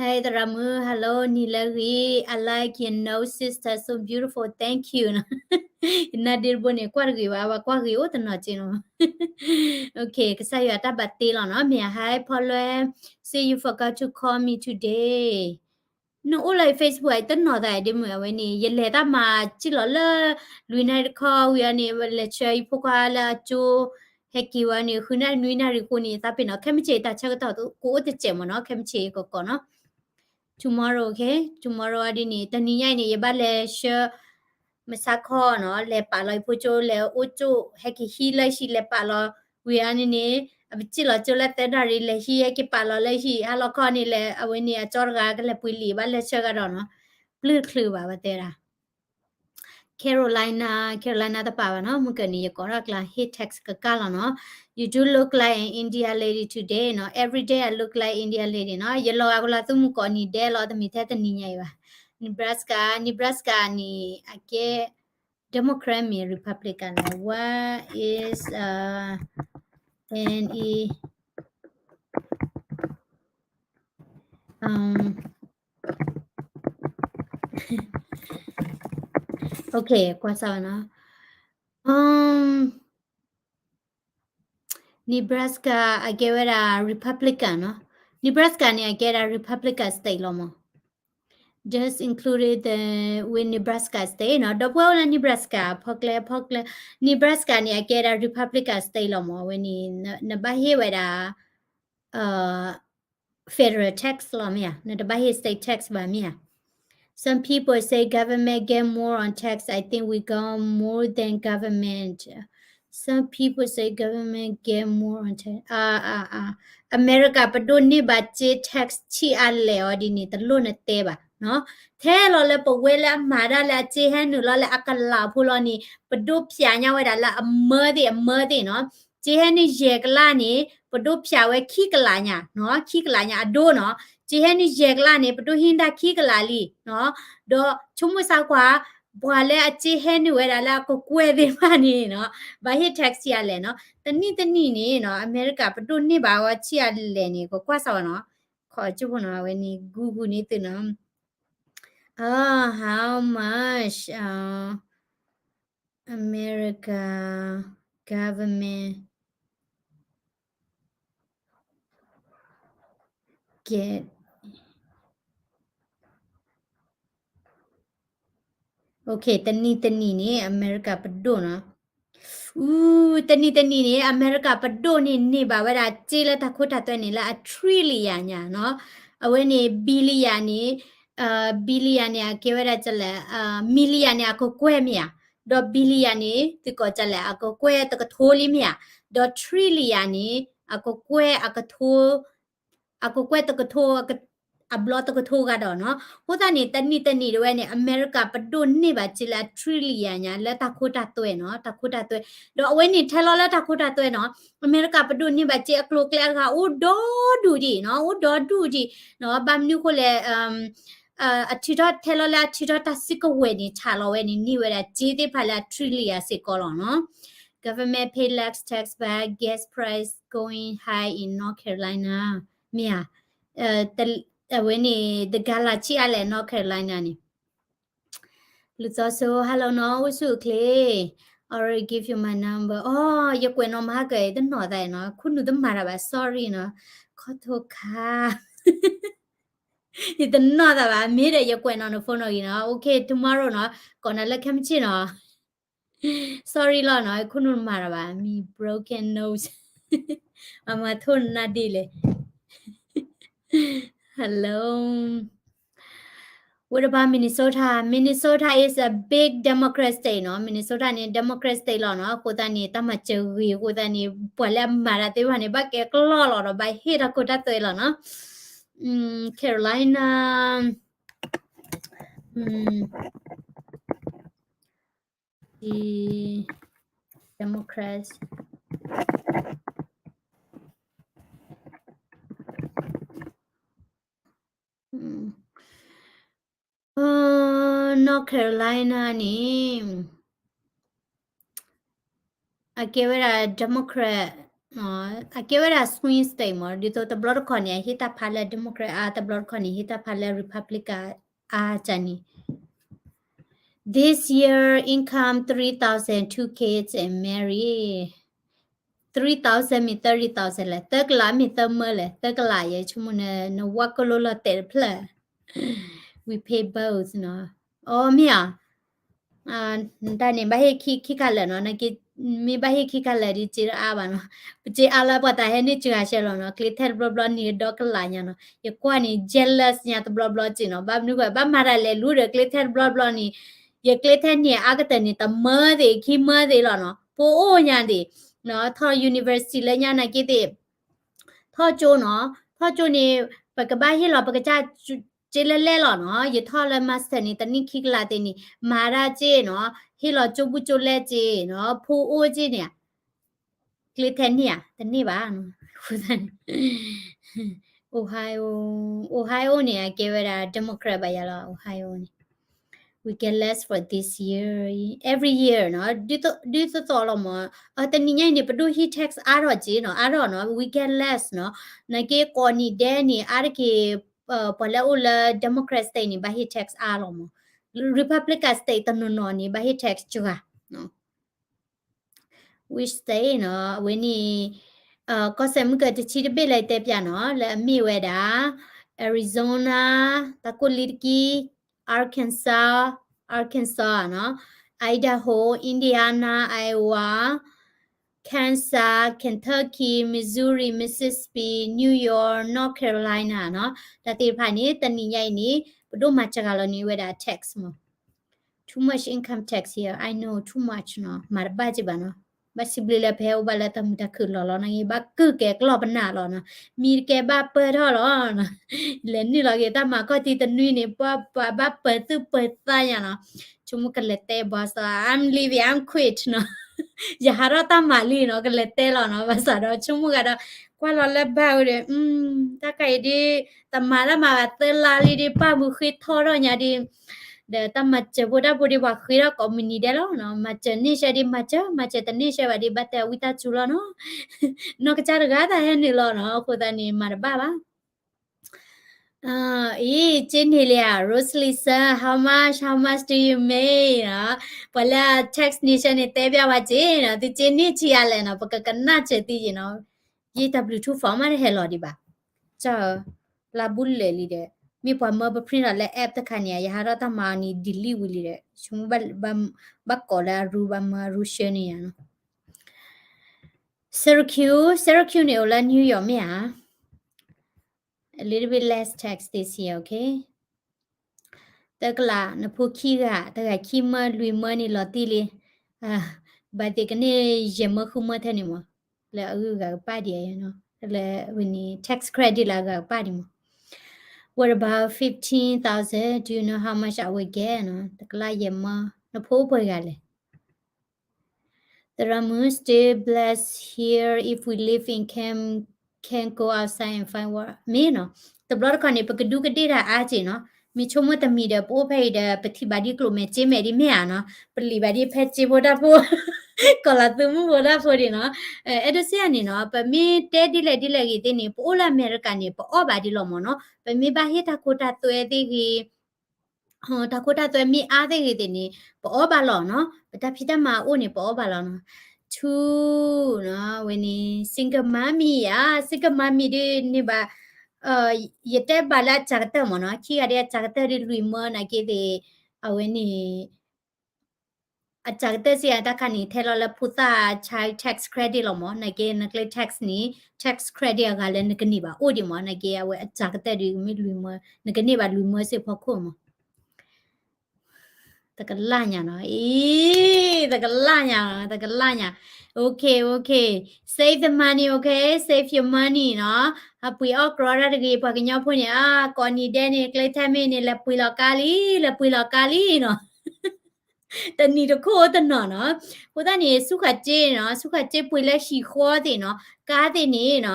Hi သရၣ်မုၣ်, hello နံၤလၢအဂ့ၤ, I like your nose sister, so beautiful, thank you နီၤ. ယနၢ်ဒ့တဘိန့ၣ် ကွၢ်တဂ့ၤဘၣ်, ဘၣ်ကွၢ်ဂ့ၤအိၣ်တနီၤက့နီၤ. Okay, ကစၢ်ယွၤတၢ်ဘၣ်တ့လီၤနီၤ, မ့ၢ် Hi ဖီလွဲ, see you forgot to call me today. နအိၣ်လၢ Facebook အတနီၤသးဒ်မုၢ်အဝဲန့ၣ်, ယလဲၤတၢ်မၤစံၣ်လီၤလၢ လွံၢ်နၣ်ရံၣ်တခီဝံၤအီၤန့ၣ်, လဲၤဆှၢယဖိခွါလၢအကၠိ, ဟဲက့ၤဝံၤန့ၣ် ဃုနၣ်ရံၣ်နွံနၣ်ရံၣ်အဃိန့ၣ် သးပ့ၤနီၤ, ခဲမုၢ်ဆ့ၣ်တၢ်ဆၢကတီၢ်ကအိၣ်တစဲးမ့ၢ်နီၤ, ခဲမုၢ်ဆ့ၣ်ကီးကီးနီၤ. Tomorrow, okay? Tomorrow အီၤဒ်န့ၣ် တနံၤညါအံၤန့ၣ် ယဘၣ်လဲၤဆှၢ မုၢ်ဆါခီနီၤ, လဲၤပာ်လီၤယဖိကၠိ လဲၤအိၣ်ကၠိ, ဟဲက့ၤဟံးလၢဟံၣ် လဲၤပာ်လီၤဝံၤအီၤန့ၣ်န့ၣ်, အပစံၣ်လီၤကၠိလၢသၢနၣ်ရံၣ် လဲၤဟံး ဟဲက့ၤပာ်လီၤလၢဟံၣ်, ဟါလီၤခီန့ၣ်လဲၤ အဝဲန့ၣ် အကၠီတဂၤ ကလဲၤပှ့ၤလံာ် ဘၣ်လဲၤဆှၢကဒီးနီၤ, ပျုၢ်တချုးဘၣ် ဘၣ်တဲဒၣ် Carolina, Carolina တပာ်ဘၣ်နီၤ, မုၢ်ကၢန့ၣ် ယကိးထီၣ်ကျါ ဟ့ၣ် text ကကၢ်လီၤနီၤ. You do look like an India lady today နီၤ, every day I look like India lady နီၤ, ယလီၤဂာ်ကလီၤသူမုၢ်ကိးနံၤဒဲးလီၤ, တမ့ၢ်ထဲတနံၤညါအံၤဘၣ်. Nebraska, Nebraska န့ၣ် အကဲ Democrat မ့ၢ် Republican လဲၣ်, what is uh any um okay ကွၢ်စၢ်ဝဲနီၤ, um Nebraska အကဲဝဲဒၣ် Republican နီၤ, Nebraska န့ၣ် အကဲဒၣ် Republican state လီၤမး. Just included the with Nebraska state နီၤ, ဒီပုၢ်ဝဲၢ်အိၣ်လၢ Nebraska ဖီကျဲ ဖီကျဲ, Nebraska န့ၣ် အကဲဒၣ် Republican state လီၤမး, အဝဲန့ၣ် နဘၣ်ဟ့ၣ်ဝဲဒၣ် federal tax လီၤမ့ၢ်ဧါ, နတဘၣ်ဟ့ၣ် state tax ဘၣ်မ့ၢ်ဧါ. Some people say government get more on tax. I think we got more than government. Some people say government get more on tax. အမဲရကၤပဒိၣ်န့ၢ်ဘၣ်စ့ tax ဆံးအါလဲၣ်အီၤဒ်န့ၣ် တလိၣ်နတဲဘၣ်နီၤ. ထဲလီၤလၢပဝဲလၢအမၤတၢ်လၢအစ့ဟဲနုာ်လီၤလၢအကလးဖိလီၤန့ၣ် ပဒိၣ်ဖျးညါဝဲဒၣ်လၢအမၢသ့ၣ်အမၢသ့ၣ်နီၤ. စ့ဟဲနုာ်ယဲၢ်ကလးန့ၣ် ပဒိၣ်ဖျးဝဲခံကလးညါနီၤ, ခံကလးညါအဒိနီၤ. စ့ဟဲနုာ်ယဲၢ်ကလးန့ၣ် ပဒိၣ်ဟံးဒၣ်ခံကလးလံနီၤ. ဒီးဆိကမိၣ်ဆါကွၢ် ပှၤလၢအစ့ဟဲနုာ်ဝဲဒၣ်လၢအကကွဲၢ်သ့ၣ်တဖၣ်န့ၣ်နီၤ ဘၣ်ဟ့ၣ် tax ဆံးအါလဲၣ်နီၤ. တနံၣ်တနံၣ်န့ၣ်နီၤ အမဲရကၤပဒိၣ်န့ၢ်ဘၣ်ဝဲဆံးအါလဲၣ်န့ၣ် ကကွၢ်စၢ်ဝဲနီၤ. ခီၣ်ကၠိဖိနီၤ အဝဲန့ၣ် Google န့ၢ်သုနီၤ. Uh, how much uh, America government get Okay, တနံၣ်တနံၣ်န့ၣ် အမဲရကၤပဒိၣ်နီၤ. အူ, တနံၣ်တနံၣ်န့ၣ် အမဲရကၤပဒိၣ်န့ၣ် န့ၢ်ဘၣ်ဝဲဒၣ်စ့လၢတၢ်ခိတၢ်သွဲန့ၣ် လၢအ trillion ညါနီၤ. အဝဲန့ၣ် billion န့ၣ်, billion န့ၣ် အကဲဝဲဒၣ်ကလဲၣ်, million န့ၣ် အကကွဲၢ်မ့ၢ်ဧါ. ဒီး billion န့ၣ် သုကိးကလဲၣ် အကကွဲၢ်တကထိလံမ့ၢ်ဧါ. ဒီး trillion န့ၣ် အကကွဲၢ်အကထိ အကကွဲၢ်တကထိ အက, အဘျီတကထိဂၤဒီးနီၤ. အဃိသတးန့ၣ် တနံၣ်တနံၣ်တဝဲန့ၣ် အမဲရကၤပဒိၣ်န့ၢ်ဘၣ်စ့လၢအ trillion ညါ လၢတၢ်ခိတၢ်သွဲနီၤ, တၢ်ခိတၢ်သွဲ. ဒီးအဝဲန့ၣ်ထဲလီၤလၢတၢ်ခိတၢ်သွဲနီၤ, အမဲရကၤပဒိၣ်န့ၢ်ဘၣ်စ့အကျိၤအကျဲအဂၤအိၣ်ဒီဒူၣ်ဒံးနီၤ, အိၣ်ဒီဒူၣ်ဒံးနီၤ. ဘၣ်မနုၤအဃိလဲၣ် အထုးထီၣ်ထဲလီၤလၢအထုးထီၣ်တၢ်စုကဝဲၤန့ၣ် ထးလီၤဝဲန့ၣ် န့ၢ်ဝဲဒၣ်စ့သ့ၣ်တဖၣ်လၢအ trillion စ့ၢ်ကီးလီၤနီၤ. Government pay less tax but gas price going high in North Carolina. မ့ၢ်ဧါ, အဝဲန့ၣ် တဂၤလၢ်ဆံးအါလဲၣ် North Carolina န့ၣ် လူၤသီဆိ hello နီၤ အိၣ်ဆူၣ်အိၣ်ချ့ already give you my number. အိ ယကွဲးနီၣ်မၤဟါကၢၤ ယတနီၣ်သးနီၤ, ခိၣ်နူာ်တမၤတၢ်ဘၣ် sorry နီၤ, ခီၣ်ထိခါ ယတနီၣ်သးဘၣ်, မ့ၢ်ဒီးယကွဲးနီၣ်န phone နီၤဂ့ၤနီၤ, okay tomorrow နီၤ, ကိးနၤလၢခဲမုၢ်ဆ့ၣ်နီၤ. Sorry လီၤနီၤ, ခိၣ်နူာ်တမၤတၢ်ဘၣ်, မံ broken nose, အမၤထိၣ်နၤဒ်လဲၣ် hello. What about Minnesota? Minnesota is a big Democrat state နီၤ, Minnesota န့ၣ် Democrat state လီၤနီၤ, အဃိသတးန့ၣ် တၢ်မၤစၢၤဂ့ၤအဃိသတးန့ၣ် ပှၤလၢအမၤတၢ်သ့ၣ်တဖၣ်န့ၣ် ဘၣ်ကဲကလီၢ်လီၤဒီး ဘၣ်ဟ့ၣ်တၢ်ခိတၢ်သွဲလီၤနီၤ. Carolina, Democrats. North Carolina န့ၣ် အကဲဝဲဒၣ် Democrat, အကဲဝဲဒၣ် swing state မး, ဒ်သိးတဘျီတခီၣ်န့ၣ် အဟ့ၣ်တၢ်ဖးလၢ Democrat အါ, တဘျီတခီၣ်န့ၣ် ဟ့ၣ်တၢ်ဖးလၢ Republican အါန့ၣ်. This year income three thousand, two kids and married. Three thousand မ့ၢ် thirty thousand လဲၣ်, သၢကလးမ့ၢ်သၢမၢလဲၣ်, သၢကလးယဲ ဆိကမိၣ် နဝါကလိလီၤတဲာ်တဖျၢၣ် we pay bills နီၤ, အိ မ့ၢ်ဧါ. တၢ်န့ၣ် ဘၣ်ဟ့ၣ်ခံ ခံခါလၢာ်နီၤ, နက့ မ့ၢ်ဘၣ်ဟ့ၣ်ခံခါလၢာ်ဒီး စ့တအါဘၣ်နီၤ, ပစ့အါလၢပှၤသးဟဲန့ၢ်စှၤဆဲလီၤနီၤ, ကျ့ထဲတဘျီဘျီန့ၣ်ဒီကလးညါနီၤ, ယကွၢ်န့ၣ် jealous ညါတဘျီဘျီစ့နီၤ, ဘၣ်မနုၤဃိ ဘၣ်မၤတၢ်လဲၤလူဒီး ကျ့ထဲတဘျီဘျီန့ၣ်, ယကျ့ထဲန့ၣ်အါကတၢၢ်န့ၣ် တမၢသ့ၣ် ခံမၢသ့ၣ်လီၤနီၤ, ဖိအိၣ်ညါသ့ၣ်, ထီၣ် university လၢညါနာ်က့သ့ၣ် ထီၣ်ကၠိနီၤ, ထီၣ်ကၠိန့ၣ် ပကဘၣ်ဟ့ၣ်လီၤပကစၢ်စ့လဲၣ်လဲၣ်လီၤနီၤ, ယထီၣ်လၢ master န့ၣ် တနံၣ်ခံကလးသ့ၣ်န့ၣ် မၤတၢ်စ့နီၤ, ဟ့ၣ်လီၤကၠိဘူၣ်ကၠိလဲၢ်စ့နီၤ, ဖိအိၣ်စ့န့ၣ်, ကျ့ထဲန့ၢ်ဧါ, တန့ၢ်ဘၣ်, Ohio, Ohio န့ၣ် အကဲဝဲဒၣ် Democrat ဘၣ်ယၤလီၤ, Ohio န့ၣ် we get less for this year, every year နီၤ, ဒ်သိးသိးလီၤမး, တနံၤညါအံၤန့ၣ် ပဒိၣ်ဟံး tax အါထီၣ်က့နီၤ, အါထီၣ်နီၤ, we get less နီၤ, နာ်က့ကိးနံၤဒဲးန့ၣ် အါတက့ၢ် ပှၤလၢအအိၣ်လၢ Democrat state န့ၣ် ဘၣ်ဟ့ၣ် tax အါလီၤမး, Republican state တနီၤနီၤန့ၣ် ဘၣ်ဟ့ၣ် tax စှၤ which state နီၤ, အဝဲန့ၣ် ကီၢ်စဲၣ်မုၢ်ကၢတဆံတဘ့ၣ်လၢတဲပျးနီၤ, လၢအမ့ၢ်ဝဲဒၣ် Arizona, တၢ်ကိၢ်လံတကံ, Arkansas, Arkansas နီၤ, Idaho, Indiana, Iowa, Kansas, Kentucky, Missouri, Mississippi, New York, North Carolina နီၤ, တၢ်သ့ၣ်တဖၣ်န့ၣ် တနံၤညါအံၤန့ၣ် ပဒိၣ်မၤစှၤလီၤန့ၢ်ဝဲဒၣ် tax မး, too much income tax here, I know, too much နီၤ, မၤတဘၣ်က့ဘၣ်နီၤ, ဘၣ်စံးဘျုးလၢပဟဲအိၣ်ဘၣ်လၢတၢ်မုာ်တၢ်ခုၣ်လီၤလီၤ, နာ်က့ဘၣ်ကုၢ်ကဲၤကျီၢ်ပနၢ်လီၤနီၤ, မံတကဲဘၣ်ပၢၢ်ထီၣ်လီၤ, လဲၤနုာ်လီၤက့ၤတၢ်မၤကီၢ်ထံးတနွံန့ၣ် ပှၤဘၣ်ပၢၢ်သူၣ်ပၢၢ်သးညါနီၤ, ဆိကမိၣ်ကလဲၤတဲဘီစီၤ I'm leaving, I'm quit နီၤ, ယဟးထီၣ်တၢ်မၤလံနီၤ, ကလဲၤတဲလီၤနီၤ, ဘၣ်ဆၣ်ဒီးဆိကမိၣ်ဂၤဒီး ကွၢ်လီၤလၢဘၣ်ဝဲဒီး တၢ်ခါအံၤဒ် တမၤတၢ်မၤဘၣ်သၢလါလံဒ် ပၢ်မုၢ်ဃ့ထီထီၣ်ညါဒ် ဒီးတၢ်မၤစၢၤဖိတၢ်ဖိဒ် ပှၤဃ့ထီၣ်ကိးမုၢ်နံၤဒဲးလီၤနီၤ, မၤစၢၤန့ၢ်ဆဲဒ်မၤစၢၤ, မၤစၢၤတန့ၢ်ဆဲဘၣ်ဒ် ဘၣ်တဲဝံတၢ်စူၤလီၤနီၤ, နီၢ်ကစၢ်တဂၤတၢ်ဟဲနုာ်လီၤနီၤ, အဃိသတးန့ၣ် မၤတဘၣ်ဘၣ် အံၤ စ့န့ၢ်လံဧါ, Rosely sir, how much, how much do you make နီၤ, ပှၤလၢ tax nation န့ၣ် တဲပျးဝဲက့နီၤ, သုစ့န့ၢ်ဆံးအါလဲၣ်နီၤ, ပကကနၣ်စၢၤသုယ့နီၤ, ယတၢ်ဘျုးထူၣ်ဖီမးတဟဲလီၤဒံးဘၣ်, ကၢ် လါဘူးလၢာ်လံဒီး, မ့ၢ်ပှၤမၢပ print ဒီးလၢ app တခါန့ၣ် ယဟးထီၣ်တၢ်မၤအီၤန့ၣ် delete ဝံၤလံဒီး, ဆိကမိၣ်ဘၣ်ကိးလၢအရူဘၣ်မၢအရူဆှၢန့ၣ်ယါနီၤ, Syracuse, Syracuse န့ၣ်အိၣ်လၢ New York မ့ၢ်ဧါ, a little bit less tax this year, okay. သၢကလး နဖိခံဂၤ တဂၤခံမၢ လွံၢ်မၢန့ၣ်လီၤတံၢ်လံ, ဘၣ်သ့ၣ်ကန့ၢ်ယဲၢ်မၢဃုမၢထဲန့ၣ်မး, လၢအဂုၤအဂၤကပၣ်ဒံးနီၤ, လၢဝဲန့ၣ် tax credit လၢအဂၤကပၣ်ဒံးမး, What about fifteen thousand? Do you know how much I will get? နီၤ, တကလးယဲၢ်မၢ, နဖိအိၣ်ပှဲၤဂၤလဲၣ်. The Ramu still blessed here. If we live in camp, can go outside and find work. မ့ၢ်နီၤ, တဘျီတခီၣ်န့ၣ် ပကဒူးကဒ့ၣ်တၢ်အါက့နီၤ. မ့ၢ်ဆိကမိၣ်တမံၤဒီး ပအိၣ်ဖဲအံၤဒီး ပထံၣ်ဘၣ်ဒ်ကျိၣ်မဲာ်စ့မဲာ်ဒ် မ့ၢ်ဧါနီၤ, ပလံာ်ဘၣ်ဒ်ဖဲစ့ဖိတၢ်ဖိ, ကီၢ်လၤသူမုၣ်ဖိတၢ်ဖိဒံးနီၤ. အဲၣ်ဒိးစ့ၢ်ဧါန့ၣ်နီၤ, ပမ့ၢ်တဲဒ်လဲၣ်ဒ်လဲၣ်ဂ့ၤသ့ၣ်န့ၣ် ပအိၣ်လၢအမဲရကၤန့ၣ် ပအီၣ်ဘၣ်ဒ်လီၤမၢ်နီၤ. ပမ့ၢ်ဘၣ်ဟ့ၣ်တၢ်ခိတၢ်သွဲသ့ၣ်ဂ့ၤ တၢ်ခိတၢ်သွဲမ့ၢ်အါသ့ၣ်ဂ့ၤသ့ၣ်န့ၣ် ပအီၣ်ဘၣ်လီၤနီၤ, ပတၢ်ဖံးတၢ်မၤအအိၣ်န့ၣ် ပအီၣ်ဘၣ်လီၤနီၤ. Two နီၤ, အဝဲန့ၣ် single mommy ဧါ, single mommy ဒ်န့ၣ်ဘၣ်, ယတဲဘၣ်လၢအစှၤကတၢၢ်မၢ်နီၤ, ခံဂၤဒ်အစှၤကတၢၢ်ဒ်လွံၢ်မၢနာ်က့သ့ၣ်, အဝဲန့ၣ် အစှၤကတၢၢ်စ့ၢ်ကီးတၢ်ခါန့ၣ် ထဲလီၤလၢဖိသၣ် child tax credit လီၤမၢ်, နာ်က့ နကျဲ tax န့ၣ် tax credit အဂၤလၢနကန့ၢ်ဘၣ်အိၣ်ဒံးမၢ်, နာ်က့ အဝဲအစှၤကတၢၢ်ဒ်မ့ၢ်လွံၢ်မၢ, နကန့ၢ်ဘၣ်လွံၢ်မၢစ့ၢ်ကီးဖီခိၣ်မၢ်. တကလၢ်ညါနီၤ, အံၤ တကလၢ်ညါ, တကလၢ်ညါ. Okay, okay. Save the money, okay? Save your money နီၤ. အပှ့ၤအီၣ်ကြီတၢ်တဂ့ၤ, ပှၤကညီဖိန့ၣ် အကိးနံၤဒဲးန့ၣ် ကျဲထဲမ့ၢ်န့ၣ် လဲၤပှ့ၤလီၤကါလံ, လဲၤပှ့ၤလီၤကါလံနီၤ. တနံၤတခိၣ်တနီၤနီၤ. အဃိသတးန့ၣ် ဆူၣ်ခးစ့နီၤ, ဆူၣ်ခးစ့ပှ့ၤလၢဟံၣ်ဃီသ့ၣ်နီၤ, ကါသ့ၣ်န့ၣ်နီၤ,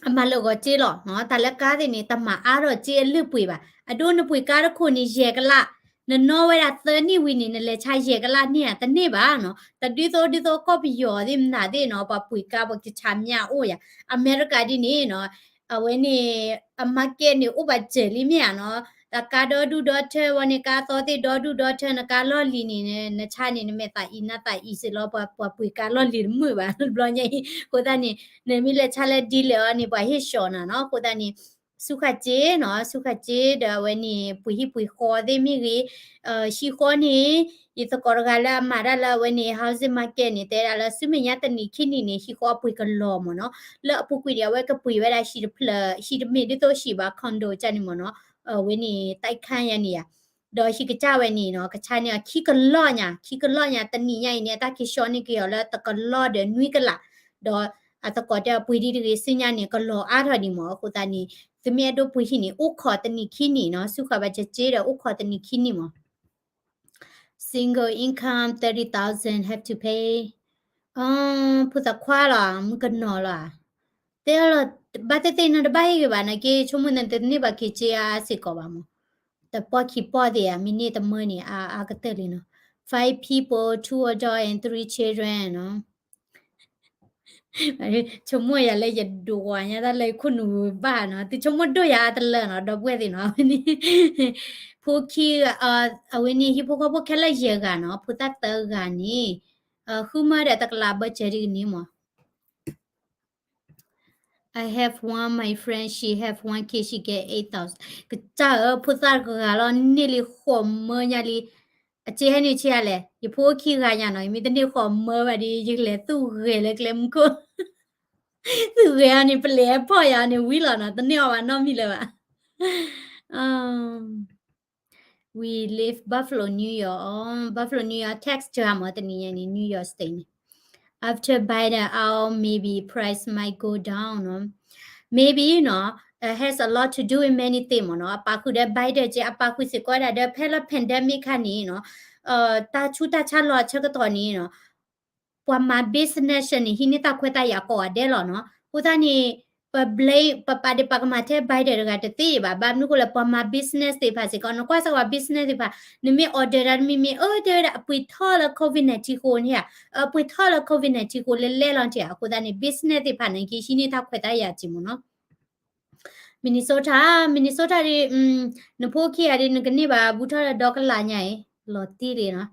အမၤလၢာ်ဂီၤစ့လီၤနီၤ. တၢ်လၢကါသ့ၣ်န့ၣ် တမၤအါထီၣ်စ့အလုၢ်ပှ့ၤဘၣ်. အဒိနပှ့ၤကါတခိၣ်န့ၣ် ယဲၢ်ကလး, နနီၣ်ဝဲဒၣ်သၢနံၣ်ဝံၤန့ၣ် နလဲၤဆါယဲၢ်ကလးန့ၢ်ဧါ, တန့ၢ်ဘၣ်နီၤ. တဒ်သိးဒ်သိးကီၢ်ပယီၤသ့ၣ်မတၤသ့ၣ်နီၤ, ပှၤပှ့ၤကါပှၤကဆါမၠၣ်အိၣ်ယၤ. အမဲရကၤဒ်န့ၣ်နီၤ, အဝဲန့ၣ် အ market န့ၣ် အိၣ်ဘၣ်စၢၤလံမ့ၢ်ဧါနီၤ. တၢ်ကါဒီဒူၣ်ဒီထၢဝဲန့ၣ် ကါသီသ့ၣ်ဒီဒူၣ်ဒီထၢ, နကါလီၢ်လံၤန့ၣ် နဆါန့ၣ် နမဲာ်သးအံၤနါသးအံၤစ့ၢ်လီၤ, ပှၤပှ့ၤကါလီၢ်လံၤတမုာ်ဘၣ် တဘျီညါအံၤ. အဃိသတးန့ၣ် နမ့ၢ်လဲၤဆါလၢ dealer အီၤန့ၣ် ပှၤဟ့ၣ်ဆှီနၤနီၤ. အဃိသတးန့ၣ် ဆူၣ်ခးစ့နီၤ, ဆူၣ်ခးစ့ဒီးအဝဲန့ၣ် ပှ့ၤဟံၣ်ပှ့ၤဃီသ့ၣ်မ့ၢ်ဂ့ၤ, ဟံၣ်ဃီန့ၣ် ယသကိးတဂၤလၢအမၤတၢ်လၢအဝဲန့ၣ် housing market န့ၣ် တဲဒၣ်လၢဆူမဲာ်ညါတနံၤခံနံၤန့ၣ် ဟံၣ်ဃီအပှ့ၤကလီၤမၢ်နီၤ. လၢအပူၤကွံာ်န့ၣ် အဝဲကပှ့ၤဝဲဒၣ်ဟံၣ်တဖျၢၣ်, ဟံၣ်တမ့ၢ်ဒ်သိးဟံၣ်ဘၣ် condo ကန့ၣ်မၢ်နီၤ, အဝဲန့ၣ် တၢ်ခါယၤန့ၣ်ယၤ, ဒီးဟံၣ်ကစၢ်ဝဲန့ၣ်နီၤ, ကဆါန့ၢ်အီၤခံကလီၢ်ညါ, ခံကလီၢ်ညါ, တနံၤညါအံၤန့ၣ် အတၢ်က့ၤဆှီန့ၢ်က့ၤအီၤလၢတကလီၢ်ဒီးနွံကလး, ဒီးအသကိးတဲအီၤပှ့ၤဒ်တဂ့ၤ ဆူညါန့ၣ် ကလီၤအါထီၣ်ဒံးမၢ်. အဃိသတးန့ၣ် သုမ့ၢ်အဲၣ်ဒိးပှ့ၤဟံၣ်န့ၣ် အိၣ်ခိးတနံၤခံနံၤနီၤ, ဆူၣ်ခးဘၣ်စ့ဒီးအိၣ်ခိးတနံၤခံနံၤမၢ်. Single income thirty thousand have to pay. ဖိသၣ်ခွါလီၤ, မုၣ်ကနီၤလီၤ. တဲလီၤ, ဘၣ်သ့ၣ်သ့ၣ်နတဘၣ်ဟ့ၣ်ဂ့ၤဘၣ်နာ်က့, ဆိကမိၣ်နတန့ၢ်ဘၣ်က့ၤစ့အါစ့ၢ်ကီးဘၣ်မၢ်. တပီၢ်ခံပီၢ်သ့ၣ်ဧါ, မ့ၢ်န့ၢ်တမၢန့ၣ် အါအါကတၢၢ်လံနီၤ. Five people, two adult and three children နီၤ. ဆိကမိၣ်ယၤလၢယဒိးဝၤညါတၢ်လၢယခိၣ်နူာ်ဘၣ်နီၤ, သုဆိကမိၣ်ဒိၣ်ယၤအါတလၢနီၤ, ဒီပုၢ်ဝဲၢ်သ့ၣ်နီၤ. အဝဲန့ၣ် ဖိခံ, အဝဲန့ၣ် ဟံၣ်ဖိဃီဖိခဲလၢာ်ယဲၢ်ဂၤနီၤ, ဖိသၣ်သၢဂၤန့ၣ်, ဃုမၢဒီးတကလးဘၢစၢၤဒ်ကန့ၣ်မၢ်. I have one my friend, she have one kid, she get eight thousand. ကစၢ်ဧၢ, ဖိသၣ်တဂၤလီၤ န့ၢ်လံ ဃိးမၢညါလံ. အစ့ဟဲနုာ်ဆံးအါလဲၣ်, ယဖိအိၣ်ခံဂၤညါနီၤ, ယမ့ၢ်တန့ၢ်ဃိးမၢဘၣ်ဒီး ယကလဲၤသူၣ်ဂဲၤလၢကျဲမုၢ်ခိၣ်. သူၣ်ဂဲၤအီၤန့ၣ် ပလဲၤဖီၣ်ယၤန့ၣ် ဝံၤလီၤနီၤ, တန့ၢ်အီၤဘၣ်နီတမံၤလၢၤဘၣ်. We live Buffalo, New York. Buffalo, New York, tax စှၤမၢ် တနံၤညါန့ၣ် New York State န့ၣ်. After Biden out, maybe price might go down နီၤ. Maybe နီၤ, it has a lot to do with many things မၢ်နီၤ. အပာ်ဃုာ်ဒီး Biden က့, အပာ်ဃုာ်စ့ၢ်ကီးဒၣ်ဒီး ဖဲလၢ pandemic ခါန့ၣ်နီၤ, တၢ်ဆူးတၢ်ဆါလီၤအဆၢကတီၢ်န့ၣ်နီၤ ပှၤမၤ business န့ၣ် ဟံးန့ၢ်တၢ်ခွဲးတၢ်ယာ်ကိးဂၤဒဲးလီၤနီၤ. အဃိသတးန့ၣ် ပ blame ပပာ်ဒ့ၣ်ပာ်ကမၣ်ထဲ Biden တဂၤတသ့ဘၣ်. ဘၣ်မနုၤဃိလဲၣ်, ပှၤမၤ business သ့ၣ်တဖၣ်စ့ၢ်ကီး နကွၢ်စ့ၢ်ကီး business သ့ၣ်တဖၣ်, နမ့ၢ် order တၢ်တမံၤမံၤ အၢ တဲဝဲဒၣ် အပှ့ၤထီၣ်လၢ COVID nineteen ဃိန့ၣ်ဧါ, အပှ့ၤထီၣ်လၢ COVID nineteen ဃိလဲၤလဲၤလီၤတ့ၢ်ဧါ. အဃိသတးန့ၣ် business သ့ၣ်တဖၣ်န့ၣ် ကဟံးန့ၢ်တၢ်ခွဲးတၢ်ယာ်စ့ၢ်မၢ်နီၤ. Minnesota, Minnesota ဒ် နဖိခံဂၤဒ် နကန့ၢ်ဘၣ်ဘူးထီၣ်ဒီးဒီကလးညါအံၤ လီၤတံၢ်လံနီၤ.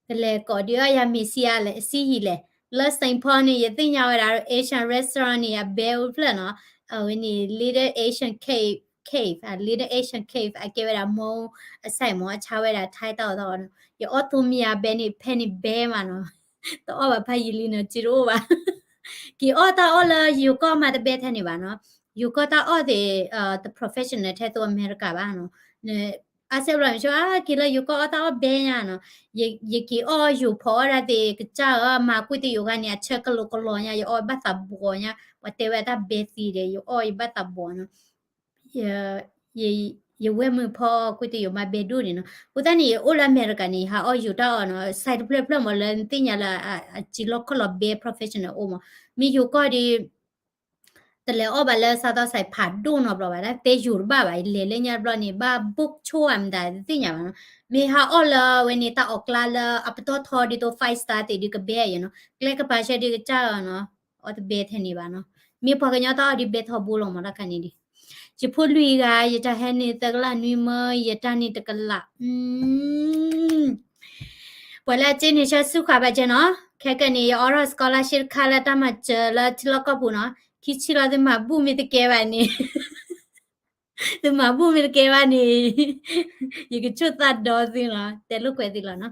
ကလဲၤကိးဒုးအီၣ်ယၤမ့ၤဆံးအါလဲၣ် ဆံးဟံၣ်လဲၣ်. လၢ Saint Paul န့ၣ် ယသ့ၣ်ညါဝဲဒၣ် Asian restaurant န့ၣ် အဘဲအိၣ်ဖျၢၣ်နီၤ. အဝဲန့ၣ် Little Asian Cave, Cave, Little Asian Cave အကဲဝဲဒၣ် mall အ site မၢ် အဆါဝဲဒၣ် Thai တၢ်အီၣ်တၢ်အီနီၤ. ယအီၣ်သိမ့ၢ်ယၤဘဲန့ၣ် ဖဲန့ၣ်ဘဲမးနီၤ. တအီၣ်ဘၣ်ဖးယံာ်လံနီၤ စ့တအိၣ်ဘၣ်. က့ၤအီၣ်တၢ်အီၣ်လၢယိၤကီၢ်မးတဘဲထဲန့ၣ်ဘၣ်နီၤ. ယိၤကီၢ်တၢ်အီၣ်သ့ၣ် တ professional ထဲသိးအမဲရကၤဘၣ်နီၤ. အါစဲဘျီမ့ၢ်ဆိ အါ က့ၤလၢယိၤကီၢ်အီၣ်တၢ်အီၣ်ဘဲညါနီၤ. ယက့ၤအီၣ်ယိၤဖီအီၣ်ဒၣ်သ့ၣ် ကစၢ်ဧၢ မၤကွံာ်တယိၤဂၤန့ၣ် အဆၢကလိၤကလီၤညါ ယအီၣ်ဘၣ်သးဘှီညါ. ပှၤတဲဝဲအတၢ်ဘဲသံဒီး ယအီၣ်ယဘၣ်သးဘှီနီၤ. ယ ယဝဲၢ်မုၣ်ဖီကွံာ်တယိာ်မးဘဲဒိၣ်န့ၣ်နီၤ. အဃိသတးန့ၣ် ယအိၣ်လၢအမဲရကၤန့ၣ် ယဟးအီၣ်ယိာ်တၢ်အီၣ်နီၤ, စဲးတဖျၢၣ်ဖျၢၣ်မးလၢနသ့ၣ်ညါလၢ အစံလီၢ်ခီၣ်လီၤဘဲ professional အိၣ်မး, မ့ၢ်ယိာ်ကီၢ်ဒီး တလဲၤအီၣ်ဘၣ်လၢစးသီစဲးဖးဒိၣ်နီတဘျီဘၣ်, တဲယိာ်တဘၣ်ဘၣ်, ယလဲၤလၢညါတဘျီန့ၣ် ဘၣ် book ဆိၣ်ဧါမတၤတသ့ၣ်ညါဘၣ်နီၤ. မ့ၢ်ဟးအီၣ်လၢဝဲန့ၣ် တၢ်အီၣ်ကျါလၢအပတီၢ်ထီဒ်သိး five star သ့ၣ်ဒုးကဘဲယဲနီၤ, ကျဲကပၤဆၢဒုးကစၢ်နီၤ, အီၣ်တဘဲထဲန့ၣ်ဘၣ်နီၤ. မ့ၢ်ပှၤကညီတၢ်အီၣ်ဒုးဘဲထီဘိလီၤမးတၢ်ခါန့ၣ်ဒံး. ယဖိလွံၢ်ဂၤ ယတၢ်ဟဲန့ၣ်သၢကလးနွံမၢ ယတၢ်န့ၣ်တကလး ပှၤလၢအစ့န့ၣ်ဆၢဆူဃာ်ဘၣ်ကဲနီၤ, ခဲကနံၣ်အံၤ ယအိးထီၣ် scholarship တခါလၢတၢ်မၤစၢၤလၢထံလီၢ်ကီၢ်ပူၤနီၤ, ခံဆံလီၤ သုမၤဘူၣ်မ့ၢ်တကဲဘၣ်န့ၣ်, သုမၤဘူၣ်မ့ၢ်တကဲဘၣ်န့ၣ်, ယကဆိၣ်သးဒီသုနီၤ, တဲလိာ်ကွဲသုလီၤနီၤ.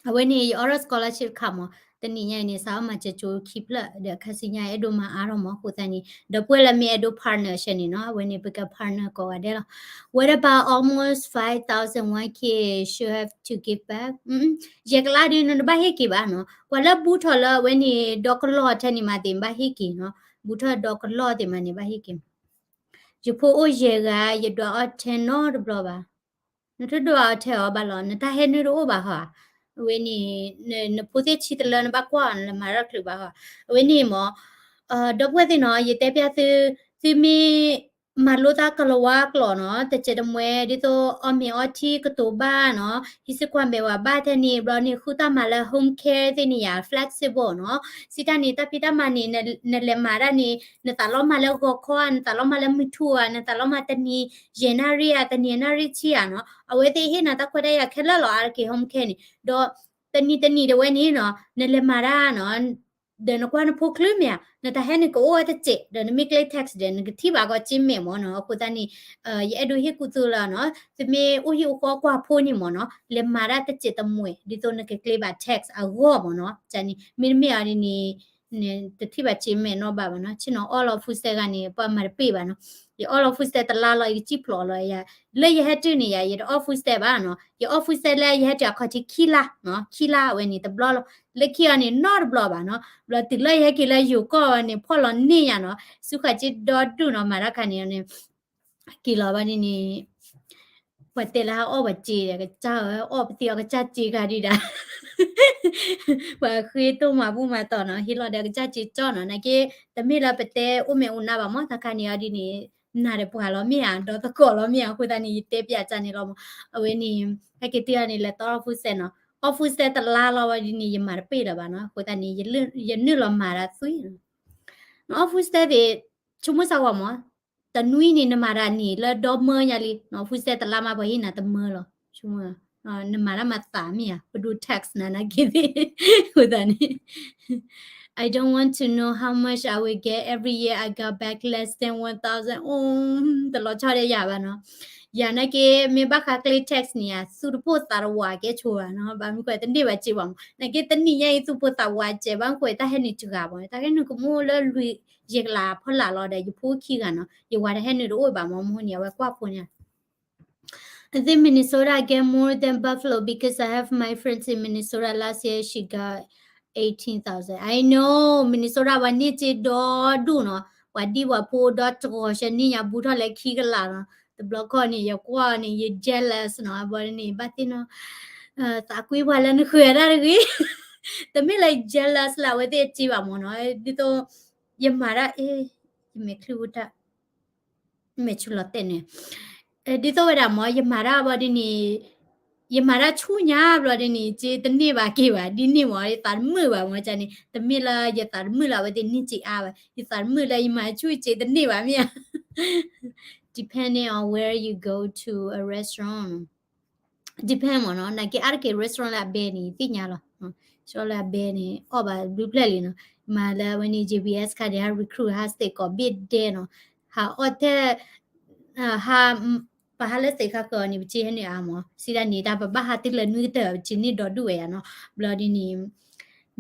အဝဲန့ၣ် ယအိးထီၣ် scholarship တခါမး, တနံၤညါအံၤန့ၣ် စးထီၣ်မၤစၢၤကၠိခံဖျၢၣ် ဒီးခါဆူညါအဲၣ်ဒိးမၤအါထီၣ်မး အဃိသတးန့ၣ် ဒီပုၢ်ဝဲၢ်လၢမ့ၢ်အဲၣ်ဒိး partner ဆဲန့ၣ်နီၤ, အဝဲန့ၣ် ပက partner ကိးဂၤဒဲးလီၤ. What about almost five thousand one K, should have to give back? ယဲၢ်ကလးဒုး နတဘၣ်ဟ့ၣ်က့ၤဘၣ်နီၤ, ပှၤလၢဘူးထီၣ်လၢအဝဲန့ၣ် ဒီကလီၢ်ထဲန့ၣ်မးသ့ၣ် ဘၣ်ဟ့ၣ်က့ၤနီၤ, ဘူးထီၣ်ဒီကလီၢ်သ့ၣ်မးန့ၣ် ဘၣ်ဟ့ၣ်က့ၤမး. ယဖိအိၣ်ယဲၢ်ဂၤ ယဒွးအီၣ်ထဲနီတဘျီဘၣ်. နတဒွးအီၣ်ထဲအီၤဘၣ်လီၤ, နတၢ်ဟဲနုာ်တအိၣ်ဘၣ်ဟီဧါ. အဝဲန့ၣ် နဖိသ့ၣ်ဆံတလၢနဘၣ်ကွၢ်အီၤ နလဲၤမၤတၢ်ချုးဘၣ်ဟီဧါ. အဝဲန့ၣ်မး ဒီပုၢ်ဝဲၢ်သ့ၣ်နီၤ, ယတဲပျၢ်သု, သုမ့ၢ်မၤလိတၢ်ကလၤဝါကျိာ်နီၤ, တစဲးတမှဲ ဒ်သိးအီၣ်မ့ၤအီထံကတိၤဘၣ်နီၤ, ဟံးစုကွၢ်မဲာ်ဝဲဘၣ်ထဲန့ၣ် ဘျီန့ၣ် ဃုတၢ်မၤလၢ home care သ့ၣ်န့ၣ်ယၤ flexible နီၤ. စံးတၢ်န့ၣ် တၢ်ဖံးတၢ်မၤန့ၣ် နလဲၤမၤတၢ်န့ၣ် နသးလီမၤလၢဂီၤခီဧါ, နသးလီမၤလၢမုၢ်ထူဧါ, နသးလီမၤတနံၤယဲၢ်နၣ်ရံၣ်ဧါ, တနံၤနၣ်ရံၣ်ဆံဧါနီၤ. အဝဲသ့ၣ်ဟ့ၣ်နၤတၢ်ခွဲးတၢ်ယာ်ခဲလၢာ်လီၤ အါတက့ၢ် home care န့ၣ်. ဒီးတနံၤတနံၤဒၣ်ဝဲန့ၣ်နီၤ, နလဲၤမၤတၢ်နီၤ ဒီးနကွၢ်နဖိချုးမ့ၢ်ဧါ, နတၢ်ဟဲနုာ်ကအိၣ်ဝဲတစဲး, ဒီးနမ့ၢ်ကျဲ tax ဒီး နကထံၣ်ဘၣ်ကီးစ့မဲာ်မ့ၢ်နီၤ. အဃိသတးန့ၣ် ယအဲၣ်ဒိးဟ့ၣ်ကူၣ်သ့လီၤနီၤ, သုမ့ၢ်အိၣ်ဟံၣ်အိၣ်ဃီကွၢ်ဖိန့ၣ်မ့ၢ်နီၤ, လဲၤမၤတၢ်တစဲးတမှဲ ဒ်သိးနကကျဲဘၣ် tax အဂီၢ်မ့ၢ်နီၤ. န့ၣ် မ့တမ့ၢ်အီၤဒ်န့ၣ် တထံၣ်ဘၣ်စ့မဲာ်နီတဘ့ၣ်ဘၣ်နီၤ. ဆ့ၣ်နီၤ အီၣ်လီၤ food stamp ဂၤန့ၣ် ပှၤမၤတပ့ၢ်ဘၣ်နီၤ. ယအီၣ်လီၤ food stamp တလါလီၤ ယကစံၣ်ဖျိးလီၤယၤ, လၢယဟဲတုၤန့ၣ်ယၤ ယတအီၣ် food stamp ဘၣ်နီၤ. ယအီၣ် food stamp လၢယဟဲတုၤအခီၣ်ထံးခံလါနီၤ, ခံလါအဝဲန့ၣ်တဘျီလီၤ. လၢခံအီၤန့ၣ်နီတဘျီဘၣ်နီၤ. ဘျီတုၤလၢယဟဲက့ၤလၢယိၤကီၢ်န့ၣ် ဖီၣ်လီၤန့ၢ်ယၤနီၤ. ဆူဃၣ်က့ဒီဒူၣ်နီၤ မၤတၢ်ခါန့ၣ်န့ၣ် က့ၤလီၤဘၣ်ဒ်န့ၣ် ပှၤတဲလၢဟးအီၣ်ပှၤစ့ဒီး ကစၢ်ဧၢ, အီၣ်ပသ့အီၤကစၢ်စ့ခါဒံးဒၣ်, ပှၤဃ့တိၢ်မၤဘူၣ်မၤတီၢ်နီၤ, ဟ့ၣ်လီၤဒီးကစၢ်စ့ကၠီနီၤ. နာ်က့ တမ့ၢ်လၢပတဲအိၣ်မဲာ်အိၣ်နါဘၣ်မး, တၢ်ခါန့ၣ်အီၤဒ်န့ၣ် နၤဒီးပှၤလီၤမ့ၢ်ဧါ, ဒီသကိးလီၤမ့ၢ်ဧါ, အဃိသတးန့ၣ် ယတဲပျးကၢ်န့ၣ်လီၤမး. အဝဲန့ၣ် ဟဲက့ၤတုၤအီၤန့ၣ် လဲၤတီအီၣ် food stamp နီၤ. အီၣ် food stamp တလါလီၤဝဲဒ်န့ၣ် ယမၤတပ့ၢ်လၢၤဘၣ်နီၤ. အဃိသတးန့ၣ် ယနုာ်လီၤမၤတၢ်သွံၣ်နီၤ. နအီၣ် food stamp သ့ၣ် ဆိကမိၣ်စၢ်ဝဲမး တနွံန့ၣ် နမၤတၢ်န့ၣ်လၢဒီမၢညါလံ, food stamp တလါမး ပှၤဟ့ၣ်နၤတမၢလီၤ. နမၤတၢ်မၤသးမ့ၢ်ဧါ, ပဒိး tax နၤနာ်က့သ့ၣ်, အဃိသတးန့ၣ် I don't want to know how much I will get every year I got back less than one thousand. အိ တလီၤဆီဒၣ်ယၤဘၣ်နီၤ. ယၤနာ်က့ မ့ၢ်ဘၣ်ဃးကျဲ tax န့ၣ်ဧါ သူၣ်တပိၢ်သးတဝးကဲဆိဘၣ်နီၤ, ဘၣ်မနုၤဃိတန့ၢ်ဘၣ်စ့ဘၣ်မး. နာ်က့တနံၤညါအံၤ သူၣ်ပိၢ်သးဝးစဲး ဘၣ်မနုၤဃိတၢ်ဟဲနုာ်တဂၤဘၣ်, တၢ်ဟဲနုာ်ကမူလၢလွံၢ်ယဲၢ်ကလးဖီလာ်လီၤဒီး ယဖိခံဂၤနီၤ, ယဝၤတဟဲနုာ်တအိၣ်ဘၣ်မး, မဟိန့ၣ် အဝဲကွၢ်ဖိန့ၣ် I think Minnesota get more than Buffalo because I have my friends in Minnesota. Last year she got eighteen thousand. I know Minnesota ပှၤန့ၢ်စ့ဒီဒူၣ်နီၤ, ပှၤဒံပှၤဖိဒီတဂီၤဆဲန့ၢ်ညါဘူးထီၣ်လၢခံကလးနီၤ. တဘျီခီန့ၣ် ယကွၢ်န့ၣ် ယ jealous နီၤ, ဘၣ်န့ၣ် ဘၣ်သ့ၣ်နီၤ သးကွံပှၤလၢနဃုာ်အတၢ်တဂ့ၤ, တမ့ၢ်လၢ jealous လၢအဝဲသ့ၣ်အစ့ဘၣ်မးနီၤ, ဒ်သိး ယမၤတၢ် အ့ ယမဲာ်ချံဝူတၢ် မဲာ်ဆူၣ်လီၤတဲာ်န့ၣ်, ဒ်သိးဝဲဒၣ်မး ယမၤတၢ်ဘၣ်ဒ်န့ၣ်, ယမၤတၢ်ဆူညါဘျီဒ်န့ၣ် စ့တန့ၢ်ဘၣ်က့ၤဘၣ်, ဒ်န့ၣ်မး ယသးတမုာ်ဘၣ်မးန့ၣ်, တမ့ၢ်လၢယသးတမုာ်လၢအဝဲသ့ၣ်န့ၢ်စ့အါဘၣ်, ယသးတမုာ်လၢယမၤဆူစ့တန့ၢ်ဘၣ်မ့ၢ်ဧါ. Depending on where you go to a restaurant depend မးနီၤ, နာ်က့အါတက့ၢ် restaurant လၢအဘဲန့ၣ် သ့ၣ်ညါလီၤ, လၢအဘဲန့ၣ် အီၣ်ဘၣ်ဘျုးဖျဲၣ်လံနီၤ, မၤလၢအဝဲန့ၣ် JBS ခါဒံး ဟး recruit ဟး စ့ၢ်ကီးဘ့ၣ်ဒဲနီၤ, ဟးအီၣ်ထဲ ဟး ပဟးလၢစ့ၢ်ခါဃၢၤအီၤန့ၣ် ပစ့ဟဲနုာ်အါမး, စံးဒ်န့ၣ် တၢ်ပဘၣ်ဟးတုၤလၢနွံကတၢၢ် ပစ့န့ၢ်ဒီဒူၣ်ဝဲယါနီၤ, ဘျီဒ်န့ၣ်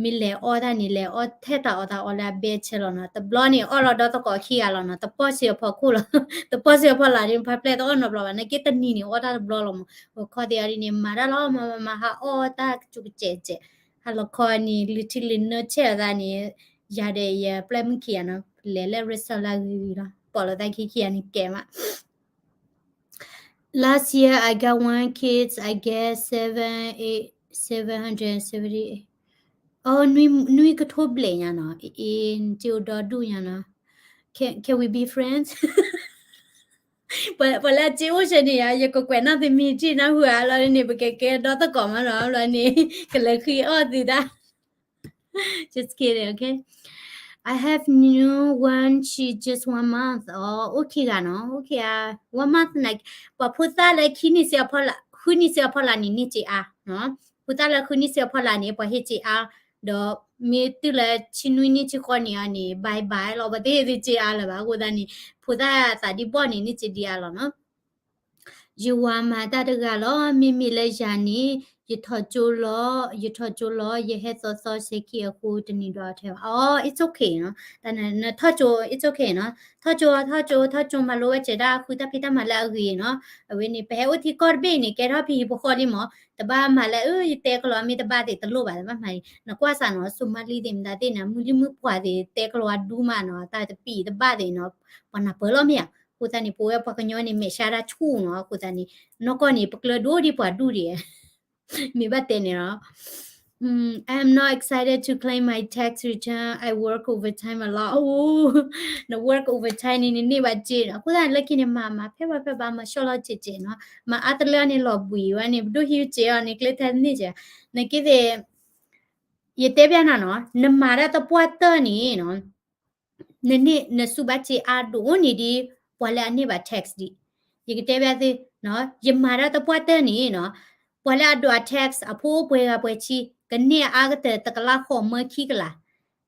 မ့ၢ်လဲၤအီၣ်တၢ်န့ၣ် လဲၤအီၣ်ထဲတၢ်အီၣ်တၢ်အီလၢအဘဲဆဲလီၤနီၤ, တဘျီန့ၣ် အီၣ်လီၤဒီသကိးခံဂၤလီၤနီၤ, တပီၢ်စ့အဖီခိၣ်လီၤ, တပီၢ်စ့အဖီလာ်ဒ် ဖါပျဲၢ်တအီၣ်နီတဘျီဘၣ်, နာ်က့တနံၤန့ၣ် အီၣ်တၢ်တဘျီလီၤမး, ဂီၤခီသ့ၣ်အီၤဒ်န့ၣ် မၤတၢ်လီၤ မၤမၤမၤ ဟးအီၣ်တၢ်ကစူးကစဲးကဲး, ဟါလီၤခီန့ၣ် လုၢ်ထံလုၢ်နၢဆဲးအသးန့ၣ်, ယၤဒီးယပျဲၢ်မုၣ်ခံဂၤနီၤ လဲၤလၢ restaurant လၢအဂ့ၤဂ့ၤလီၤ, ပိာ်လိာ်သးခံခံဂၤန့ၣ်ကဲမး Last year I got one kids, I get seven, eight, seven hundred seventy. အိ နွံကထိဘျဲၣ်ညါနီၤ, အ့ၣ်နစ့အိၣ်ဒီဒူၣ်ညါနီၤ. Can, can we be friends? ပှၤလၢအစ့အိၣ်ဆၢန့ၣ်ယါ ယကကွဲးနီၣ်သမံၤထံၣ်နၢ်ဟူဧါ လီၤန့ၣ် ပကကဲဒီသကိးမးနီၤ လီၤန့ၣ် ကလဲၤဃံအီၣ်သုတၢ် Just kidding, okay? I have new one, she just one month. အိ okay ဂၤနီၤ, okay ဧါ, one month န့ၣ် ပှၤဖိသၣ်လၢခံနံၣ်ဆံအဖီလာ်, ဃုနံၣ်ဆံအဖီလာ်န့ၣ် န့ၢ်စ့အါနီၤ. ဖိသၣ်လၢဃုနံၣ်ဆံအဖီလာ်န့ၣ် ပှၤဟ့ၣ်စ့အါ, ဒီးမ့ၢ်တုၤလၢဆံနွံနံၣ်ဆံဃိးနံၣ်အီၤန့ၣ် bye bye လီၤ, ပှၤတဟ့ၣ်သုစ့အါလၢၤဘၣ်. အဃိသတးန့ၣ် ဖိသၣ်သးဒံးဘီၣ်န့ၣ် န့ၢ်စ့ဒံးအါလီၤနီၤ. ယဝၤမၤတၢ်တဂၤလီၤ, မ့မ့ၢ်လၢယၤန့ၣ် ယထီၣ်ကၠိလီၤ, ယထီၣ်ကၠိလီၤ, ယဟဲသီသီစဲခံအဃိ တနံၤဒီးထဲဘၣ်. အိ it's okay နီၤ, တၢ်နထီၣ်ကၠိ it's okay နီၤ, ထီၣ်ကၠိ ထီၣ်ကၠိ ထီၣ်ကၠိ မၤလိဝဲစဲးဒၣ် ဃုတၢ်ဖံးတၢ်မၤလၢအဂ့ၤနီၤ. အဝဲန့ၣ် ပဟဲအိၣ်ထံကီၢ်တဘ့ၣ်န့ၣ် ကဲထီၣ်ဖံဟံၣ်ဖိဃီလံမး, တဘၣ်မၤလၢ အၢ ယတဲကလီၤမ့ၢ်တဘၣ်သ့ၣ်တလိၣ်ဘၣ်, တဘၣ်မၤ, နကွၢ်စးနီၤ Somali သ့ၣ်မတၤသ့ၣ်န့ၣ် မုၢ်လံၢ်မုၢ်ပှၢ်သ့ၣ် တဲကလီၤအဒူမးနီၤ, တၢ်တပံၢ်တဘၣ်သ့ၣ်နီၤ, ပှၤနၢ်ပၢၢ်လီၤမ့ၢ်ဧါ. အဃိသတးန့ၣ် ပဝဲပှၤကညီန့ၣ် မဲာ်ဆှးတၢ်ဆူၣ်နီၤ. အဃိသတးန့ၣ် နီၢ်ကီၢ်န့ၣ် ပကျၢၤဒိၣ်ဒံးပှၤဒူၣ်ဒံး မ့ၢ်ဘၣ်တဲန့ၣ်လီၤ. Mm, I'm not excited to claim my tax return. I work overtime a lot. အိ န work overtime န့ၣ် နန့ၢ်ဘၣ်စ့နီၤ. အဃိသတးန့ၣ် လၢခံန့ၣ် မၤမၤဖဲဘၣ်ဖဲဘၣ် မၤဆှီလီၤစဲးစဲးနီၤ. မၤအါတလၢန့ၣ် လီၤဘှံးဝဲန့ၣ် ပဒိၣ်ဟံးစ့အီၤန့ၣ် ကျဲထဲန့ၢ်စ့, နက့သ့ၣ် ယတဲဘၣ်နၤနီၤ, နမၤတၢ်သပှၢ်တၢၢ်န့ၣ်နီၤ နန့ၢ် နစူးဘၣ်စ့အါဒိၣ်န့ၢ်ဒံး ပှၤလၢအန့ၢ်ဘၣ် tax ဒံး. ယကတဲဘၣ်သု, ယမၤတၢ်သပှၢ်တၢၢ်န့ၣ်နီၤ, ပှၤလၢအဒိးအ tax အဖိပှဲၤဂၤပှဲၤဆံ ကန့ၢ်အအါကတၢၢ်တကလးဃိးမၢခံကလး.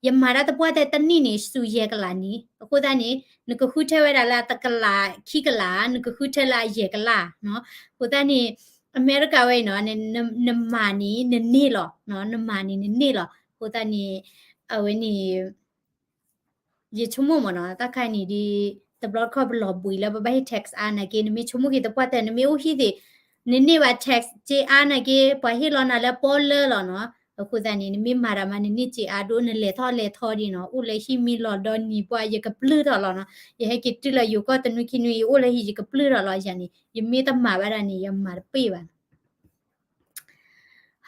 ယမၤတၢ်သပှၢ်တၢၢ်တနံၣ်န့ၣ် စူးယဲၢ်ကလးန့ၣ်. အဃိသတးန့ၣ် နကဃုထၢဝဲဒၣ်လၢတကလးခံကလး, နကဃုထၢလၢအယဲၢ်ကလးနီၤ. အဃိသတးန့ၣ် အမဲရကၤဝဲအံၤနီၤ, နမၤန့ၣ် နန့ၢ်လီၤ, နမၤန့ၣ် နန့ၢ်လီၤ. အဃိသတးန့ၣ် အဝဲန့ၣ် ယဆိကမိၣ်မ့ၢ်နီၤ, တၢ်ခါန့ၣ်ဒ် တဘျီတခီၣ်ပလီၤဘှံးလၢပဘၣ်ဟ့ၣ် tax အါနာ်က့, နမ့ၢ်ဆိကမိၣ်က့ၤသပှၢ်တၢၢ် နမ့ၢ်အိၣ်ဟံၣ်သ့ၣ် နန့ၢ်ဘၣ် tax စ့အါနာ်က့, ပှၤဟ့ၣ်လီၤနၤလၢပီၢ်လၢလီၤနီၤ. အဃိသတးန့ၣ် နမ့ၢ်မၤတၢ်မး နန့ၢ်စ့အါဒိၣ်, နလဲၤထီၣ်လဲၤထီဒ်နီၤ, အိၣ်လၢဟံၣ်မ့ၢ်လီၤဒီနံၤပှၢ် ယကပျုၢ်ထီၣ်လီၤနီၤ. ယဟဲက့ၤတုၤလၢယိၤကီၢ်တနွံခံနွံ ယအိၣ်လၢဟံၣ် ယကပျုၢ်ထီၣ်လီၤ. ယၤန့ၣ် ယမ့ၢ်တမၤဘၣ်ဒၣ်န့ၣ် ယမၤတပ့ၢ်ဘၣ်.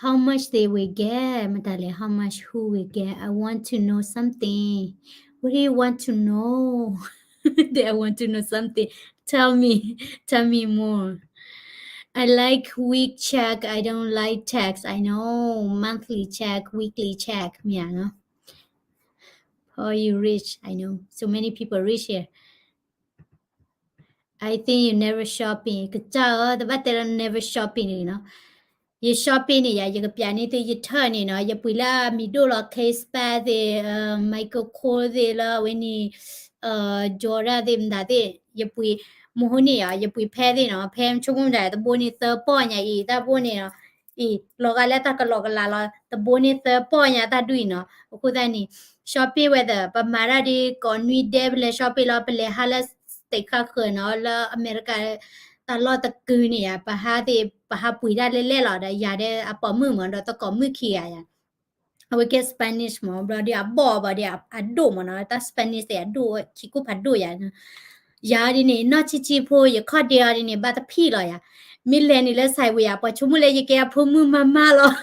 How much they will get? မတၤလဲၣ်, how much who will get? I want to know something. What do you want to know? That I want to know something. Tell me, tell me more. I like week check. I don't like tax. I know. Monthly check, weekly check. Yeah, no? Oh, you rich. I know. So many people rich here. I think you never shopping. ကစၢ်ဧၢ, တဘၣ်တဲလၢ never shopping န့ၣ်နီၤ. ယ shopping န့ၣ်ယၤ, ယကပျးန့ၢ်သု ယထၢၣ်န့ၣ်နီၤ, ယပှ့ၤလၢအမံၤဒိၣ်လီၤ Kate Spade သ့ၣ်, Michael Kors သ့ၣ်လၢ အဝဲန့ၣ် Jordan သ့ၣ်မတၤသ့ၣ်, ယပှ့ၤ မဟိန့ၣ်ယၤ, ယပှ့ၤ Pair သ့ၣ်နီၤ, Pair ဆိကမိၣ်မတၤ တဘိန့ၣ်သၢပီၢ်ညါအံၤ, တၢ်ဘိန့ၣ်နီၤ, အံၤ လီၤဂာ်လၢတၢ်ကလီကလးလီၤ, တဘိန့ၣ်သၢပီၢ်ညါတၢ်ဒုးအံၤနီၤ. အဃိသတးန့ၣ် shopping ဝဲသ့ၣ် ပမၤတၢ်ဒ်ကိးနွံဒဲ ပလဲၤ shopping လီၤ, ပလဲၤဟးလၢ state ခါဃၢၤနီၤ, လၢအမဲရကၤ တၢ်လီၢ်တကုာ်န့ၣ်ယၤ, ပဟးသ့ၣ် ပဟးပှ့ၤတၢ်လဲၣ်လဲၣ်လီၤ, ဒီးယၤဒဲးအပိာ်မုၣ်မး ဒီးသကိးမုၣ်ခံဂၤယၤ အဝဲကဲ Spanish မး, ဘျီဒီးအဘီၣ်ဘၣ်ဒီးအဒိၣ်မးနီၤ, တၢ် Spanish သ့ၣ်အဒိၣ်ဝဲ ခံကိၢ်ဖးဒိၣ်ယၤ, ယၤဒ်န့ၣ် နီၢ်ဆံးဆံးဖိ ယခီၣ်ဒ့အီၤဒ်န့ၣ် ဘၣ်တဖံးလီၤယၤ, မ့ၢ်လဲၤန့ၣ်လၢ စဲးဝ့ၤယၤ ပှၤဆိကမိၣ်လၢယကဲအဖိမုၣ်မါမါလီၤ.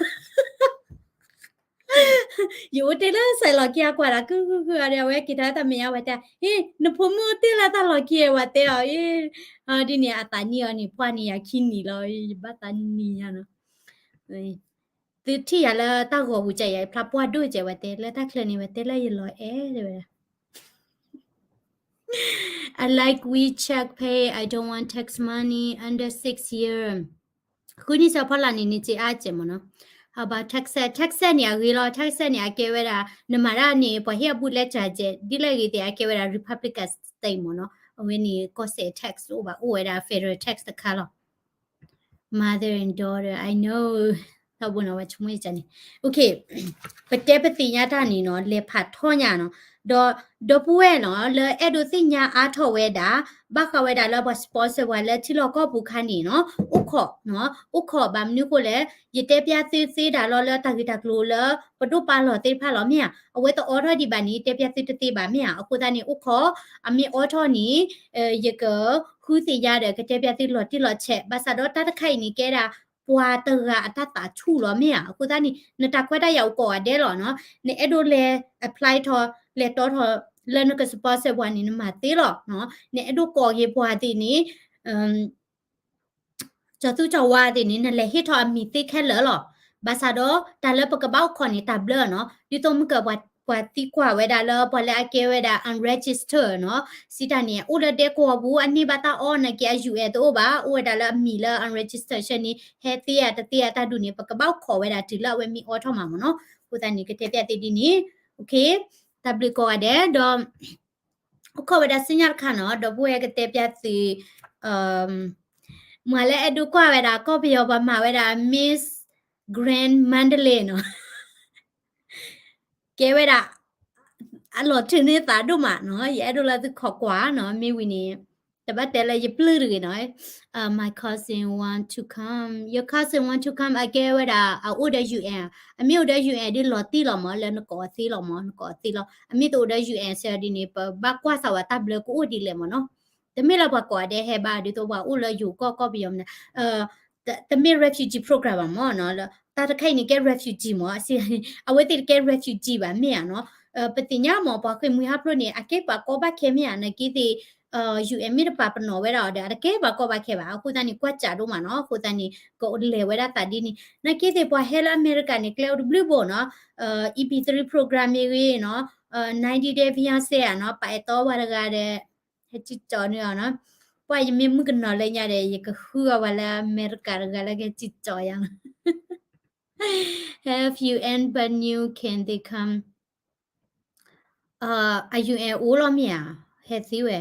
ယအိၣ်တ့ၢ်လၢစဲးလီၤက့ၤအကွၢ်ဒီး ကုၢ်ကုၢ်ကုၢ်အီၤဒီး အဝဲက့ၤထီၣ်တၢ်မဲာ်ညါ ဝဲတဲ, ဟ့ၣ် နဖိမုၣ်အိၣ်တ့ၢ်လၢတၢ်လီၤက့ၤ ဝဲတဲအီၤ, အ့ၣ် ဒ်န့ၣ် အသးနံၣ်အီၤန့ၣ် ပှၢ်န့ၢ်ယၤခံနံၣ်လီၤ, ယဘၣ်သးနံၣ်ညါနီၤ. သုထံၣ်ယၤလၢတၢ်ဂီၤပူၤကဲယၤ ယဖျါပှၢ်ဒိၣ်ကဲ ဝဲတဲ လၢတၢ်ချၢန့ၣ် ဝဲတဲလၢယလီၤအဲၣ်တဲဝဲဒၣ်. I like WeChat Pay. I don't want tax money under six year. ဃုနံၣ်ဆံအဖီလာ်န့ၣ် န့ၢ်စ့အါစဲးမးနီၤ. How about tax? Tax န့ၣ်အဂ့ၤလီၤ, tax န့ၣ် အကဲဝဲဒၣ် နမၤတၢ်န့ၣ် ပှၤဟ့ၣ်အဘူးလဲစှၤစဲး ဒ်လဲၣ်ဂ့ၤသ့ၣ် အကဲဝဲဒၣ် Republican state မးနီၤ. အဝဲန့ၣ် ကီၢ်စဲး tax အိၣ်ဘၣ် အိၣ်ဝဲဒၣ် federal tax တခါလီၤ. Mother and daughter, I know. ထီဘိနီၤ ဝဲဆိကမိၣ်ယကန့ၣ်. Okay, ပတဲပသ့ၣ်ညါတၢ်န့ၣ်နီၤ လဲၤဖးထီညါနီၤ. ဒီး ဒီပုၢ်ဝဲၢ်နီၤ လၢအဲၣ်ဒိးသ့ၣ်ညါအါထီၣ်ဝဲဒၣ် ဘၣ်ဃးဝဲဒၣ်လၢပှၤ sponsor ပှၤလၢထံလီၢ်ကီၢ်ပူၤခါန့ၣ်နီၤ အိၣ်ခိးနီၤ အိၣ်ခိးဘၣ်မနုၤဃိလဲၣ် ယတဲပျးသုသ့ဒၣ်လီၤလၢတၢ်ဂ့ၢ်တၢ်ကျိၤလၢ ပဒိၣ်ပာ်လီၤသ့ၣ်တဖၣ်လီၤမ့ၢ်ဧါ အဝဲတအိးထီၣ်ဒံးဘၣ်န့ၣ် တဲပျးသုတသ့ဘၣ်မ့ၢ်ဧါ အဃိသတးန့ၣ် အိၣ်ခိး အမ့ၢ်အိးထီၣ်န့ၣ် ယကဃုသ့ၣ်ညါဒီး ကတဲပျးသုလီၤတံၢ်လီၤဆဲး ဘၣ်ဆၣ်ဒီးတၢ်တခါအံၤန့ၣ် ကဲဒၣ် ပှၤတဂၤအတၢ်သးဆူၣ်လီၤမ့ၢ်ဧါ အဃိသတးန့ၣ် နတၢ်ခွဲးတၢ်ယာ်အိၣ်ကိးဂၤဒဲးလီၤနီၤ နအဲၣ်ဒိးလဲၤ apply ထီၣ် လဲၤတီထီၣ် လၢနက sponsor ပှၤန့ၣ် နမၤသ့လီၤနီၤ နအဲၣ်ဒိးကိးက့ၤပှၤသ့ၣ်န့ၣ် ကၠီၤသူကၠီၤဝါသ့ၣ်န့ၣ် နလဲၤဟ့ၣ်ထီၣ်အမံၤသ့ခဲလၢာ်လီၤ ဘၣ်ဆၣ်ဒီး တၢ်လၢပကဘၣ်အိၣ်ခိးန့ၣ် တၢ်ဘျၢနီၤ ဒ်သိးမုၢ်ကၢၢ်ပှၤသံကွၢ်ဝဲဒၣ်လၢ ပှၤလၢအကဲဝဲဒၣ် unregister နီၤ စံးတၢ်န့ၣ် အိၣ်လၢဒဲကဝီၤပူၤ အန့ၢ်ဘၣ်တၢ်အီၣ်နာ်က့ အ UN တအိၣ်ဘၣ် အိၣ်ဝဲဒၣ်လၢအမံၤလၢ unregister ဆၢန့ၣ် ဟဲသ့ဧါတသ့ဧါတၢ်ဒုးန့ၣ် ပကဘၣ်အိၣ်ခိးဝဲဒၣ်တုၤလၢအဝဲမ့ၢ်အိးထီၣ်မးမ့ၢ်နီၤ အဃိသတးန့ၣ် ကတဲပျးသ့ဒ်န့ၣ် တၢ်ဘျုးကိးဂၤဒဲးဒီး အိၣ်ခိးဝဲဒၣ်ဆူညါတခါနီၤ ဒီပုၢ်ဝဲၢ်ကတဲပျးသု မၤလၢအဲၣ်ဒိးကွၢ်ဝဲဒၣ် ကီၢ်ပယီၤပှၤမၤဝဲဒၣ် Miss Grand Mandalay နီၤ ကဲဝဲဒၣ် အလီၤထုးန့ၢ်သးဒိၣ်မးနီၤ ယအဲၣ်ဒိးလၢသုခိးကွၢ်နီၤ မ့ၢ်ဝံၤန့ၣ် တဘၣ်တဲလၢယပျုၢ်တဂ့ၤနီၤ My cousin want to come, your cousin want to come အကဲဝဲဒၣ် အအိၣ်ဒီး UN အမ့ၢ်အိၣ်ဒီး UN ဒ်လီၤတံၢ်လီၤမး လၢနကိးအီၤသ့လီၤမး နကိးအီၤသ့လီၤ အမ့ၢ်တအိၣ်ဒီး UN စၢဒ်န့ၣ် ပဘၣ်ကွၢ်စးဝဲတၢ်ဘျၢကအိၣ်ဒ်လဲၣ်မးနီၤ တမ့ၢ်လၢပှၤကိးဂၤဒဲးဟဲဘၣ် ဒ်သိးပှၤအိၣ်လၢယိၤကီၢ်ကီၢ်ပယီၤမနုၤ တမ့ၢ် refugee program ဘၣ်မးနီၤ တၢ်တခါအံၤန့ၣ်ကဲ refugee မး အဝဲသ့ၣ်တကဲ refugee ဘၣ်မ့ၢ်ဧါနီၤ ပသ့ၣ်ညါမး ပှၤဃ့ၢ်မှံဟးဖျိးန့ၣ် အကဲပှၤကီဘၣ်ခဲမ့ၢ်ဧါ နာ်က့သ့ၣ် UN မ့ၢ်တပာ်ပနီၣ်ဝဲဒၣ်အီၤဒီး အတကဲပှၤကီဘၣ်ခဲဘၣ် အဃိသတးန့ၣ် ကွၢ်စးဒိၣ်မးနီၤ အဃိသတးန့ၣ် ကလဲၤဝဲဒၣ်သးဒ်န့ၣ် နာ်က့သ့ၣ်ပှၤဟဲလၢအမဲရကၤန့ၣ် ကျဲအိၣ်တဘျုးဘိနီၤ EP three program မ့ၢ်ဂ့ၤနီၤ ninety day fiancé ဧါနီၤ ပာ်အဲၣ်တီပှၤတဂၤဒီး ဟဲစံၣ်ကၠီန့ၢ်အီၤနီၤ ပှၤယမ့ၢ်မုၣ်ကနီၤလၢညါဒီး ယကဃုအီၤပှၤလၢအမဲရကၤတဂၤလၢကဟဲစံၣ်ကၠီယၤလီၤ Have UN but new can they come အ UN အိၣ်လီၤမ့ၢ်ဧါ ဟဲသ့ဝဲ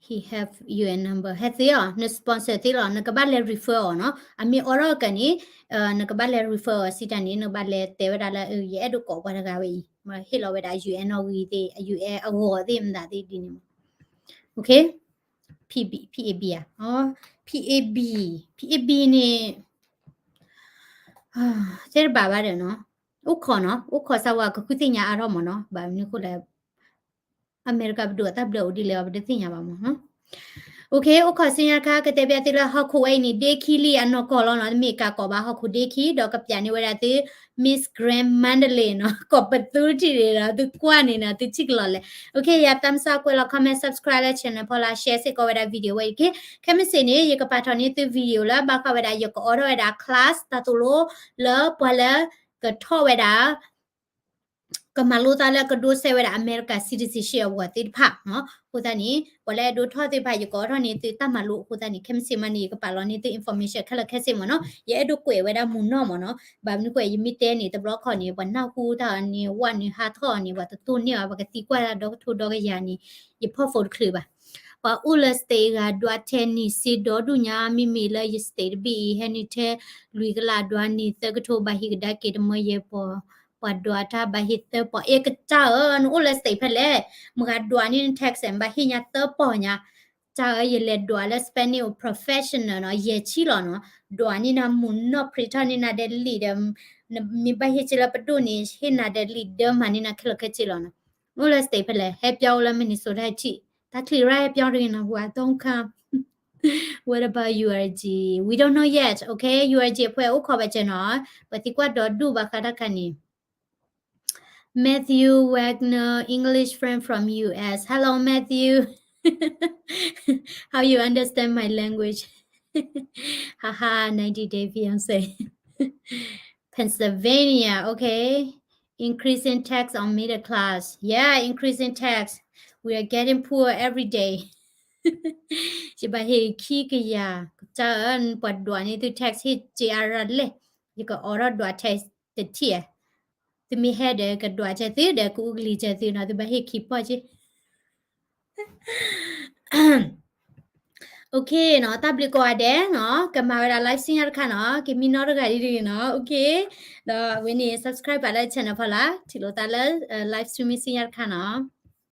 he have UN number ဟဲသ့အီၤ န sponsor သ့လီၤ နကဘၣ်လဲၤ refer အီၤနီၤ အမ့ၢ်အိးထီၣ်ကန့ၣ် နကဘၣ်လဲၤ refer အီၤစံးတၢ်န့ၣ် နကဘၣ်လဲၤတဲဝဲဒၣ်လၢ ယအဲၣ်ဒိးကိးပှၤတဂၤဝဲအံၤ ဟ့ၣ်လီၤဝဲဒၣ် UN နီၣ်ဂံၢ်သ့ၣ် UN အဂီၤသ့ၣ်မတၤသ့ၣ်ဒ်န့ၣ်မး OK PAB ဧါ PAB PAB န့ၣ် သ့ၣ်တဘၣ်ဘၣ်ဒီးနီၤ အိၣ်ခိးနီၤ အိၣ်ခိးစၢ်ဝဲကဃုသ့ၣ်ညါအါထီၣ်မးနီၤ ဘၣ်မနုၤဃိလဲၣ် အမဲရကၤပဒိၣ်အတၢ်ဘျၢအိၣ်ဒ်လဲၣ် ပတသ့ၣ်ညါဘၣ်မးနီၤ OK အိၣ်ခိးဆူညါတခါ ကတဲပျးသုလၢဟီၣ်ခိၣ်ဝဲအံၤန့ၣ် ဒ့ခံလံအနီၢ်ကီၢ်လီၤနီၤ တမ့ၢ်ကးကီးဘၣ်ဟီၣ်ခိၣ်ဒ့ခံ ဒီးကပျးန့ၢ်ဝဲဒၣ်သု Miss Grand Mandalay နီၤ ကိးပသူထံၣ်န့ၣ်ဒီး သုကွၢ်န့ၣ်နီၤ သုထံၣ်ကလီၤလဲၣ် OK ယၤ thumbs up ကွဲးလီၤ comment subscribe လၢ channel ဖီလာ် share စ့ၢ်ကီးဝဲဒၣ် video ဝဲအံၤ ခဲမုၢ်ဆ့ၣ်န့ၣ် ယကပာ်ထီၣ်န့ၢ်သု video လၢဘၣ်ဃးဝဲဒၣ် ယကအိးထီၣ်ဝဲဒၣ် class တၢ်သိၣ်လိ လၢပှၤလၢကထီၣ်ဝဲဒၣ် ကမၤလိသးလၢကဒိးစဲးဝဲဒၣ် America citizenship အဂီၢ်သ့ၣ်တဖၣ်နီၤ အဃိသတးန့ၣ် ပှၤလၢအဒိးထီၣ်သ့ၣ်တဖၣ် ယကအိးထီၣ်န့ၢ်သုတၢ်မၤလိအဃိသတးန့ၣ် ခဲမုၢ်ဆ့ၣ်မးန့ၣ် ယကပာ်လီၤန့ၢ်သု information ခဲလၢာ်ခဲဆ့မးနီၤ ယအဲၣ်ဒိးကွဲးဝဲဒၣ်မုၢ်နီၢ်မးနီၤ ဘၣ်မနုၤဃိ ယမ့ၢ်တဲန့ၣ် တဘျီခီန့ၣ် ပှၤနၢ်ဟူတၢ်န့ၣ် ဝဲနုာ်ဟးထီၣ်န့ၣ် ပှၤတတိၢ်န့ၢ်ဘၣ် ပကသံကွၢ်ဒၣ်ဒီကထိဒီကယၤန့ၣ် ယဖီၣ်ဖိတချုးဘၣ် ပှၤအိၣ်လၢ state ဂၤဒွးထဲနံၣ်စ့ဒီဒူၣ်ညါ မ့မ့ၢ်လၢယ state တဘ့ၣ်အံၤ ဟဲနုာ်ထဲလွံၢ်ကလးဒွးနံၣ်သၢကထိ ဘၣ်ဟ့ၣ်ကဒါက့ၤတမၢယဲၢ်ပီၢ် ပှၤဒွးတၢ်ဘၣ်ဟ့ၣ်သၢပီၢ် အ့ ကစၢ်ဧၢ နအိၣ်လၢ state ဖဲလဲၣ် မတၤဂၤဒွးန့ၢ်န tax ဘၣ်ဟ့ၣ်ညါသၢပီၢ်ညါ ကစၢ်ဧၢ ယလဲၤဒွးလၢ Spanish professional နီၤ ယဲၢ်ဆံလီၤနီၤ ဒွးန့ၢ်နၤမုၢ်နီၢ် print ထီၣ်န့ၢ်နၤဒီးလံာ်ဒီး မ့ၢ်ဘၣ်ဟ့ၣ်စ့လၢပဒိၣ်န့ၣ် ဟ့ၣ်နၤဒီးလံာ်ဒၢမၤန့ၢ်နၤခဲလၢာ်ခဲဆ့လီၤနီၤ အိၣ်လၢ state ဖဲလဲၣ် ဟဲပၠီအိၣ်လၢ Minnesota ထံၣ် တၢ်ချံရၢ်ဟဲပၠီတဂ့ၤနီၤ ဝၤ don't come What about URG? We don't know yet, okay? URG အဖဲအိၣ်ခိးဘၣ်စၢၤနီၤ ပှၤသံကွၢ်ဒီဒူၣ်ဘၣ်ဃးတၢ်ခါန့ၣ် Matthew Wagner, English friend from U S. Hello, Matthew. How you understand my language? Haha, ninety day fiance. Pennsylvania, okay. Increasing tax on middle class. Yeah, increasing tax. We are getting poor every day. ယဘၣ်ဟ့ၣ်ခံကယၤ ကစၢ်ဧၢ ပှၤဒွးန့ၢ်သု tax ဟ့ၣ်စ့အါရၢ်လဲၣ် ယကအိးထီၣ်ဒွး tax တထံၣ်ဧါ သုမ့ၢ်ဟဲဒီးကဒွးစၢၤသုဒီး ကအူကလံၤစၢၤသုနီၤ သုဘၣ်ဟ့ၣ်ခံပီၢ်က့ Okay နီၤ, တၢ်ဘျုးကိးဂၤဒဲးနီၤ, ကမၤဝဲဒၣ် live စံညါတခါနီၤ, ကမံနီတဂၤဒ်ဒ်နီၤ, okay, ဒီးအဝဲန့ၣ် subscribe ဘၣ်လၢ channel ဖီလာ်, ထံၣ်လိာ်သးလၢ live streaming စံညါတခါနီၤ.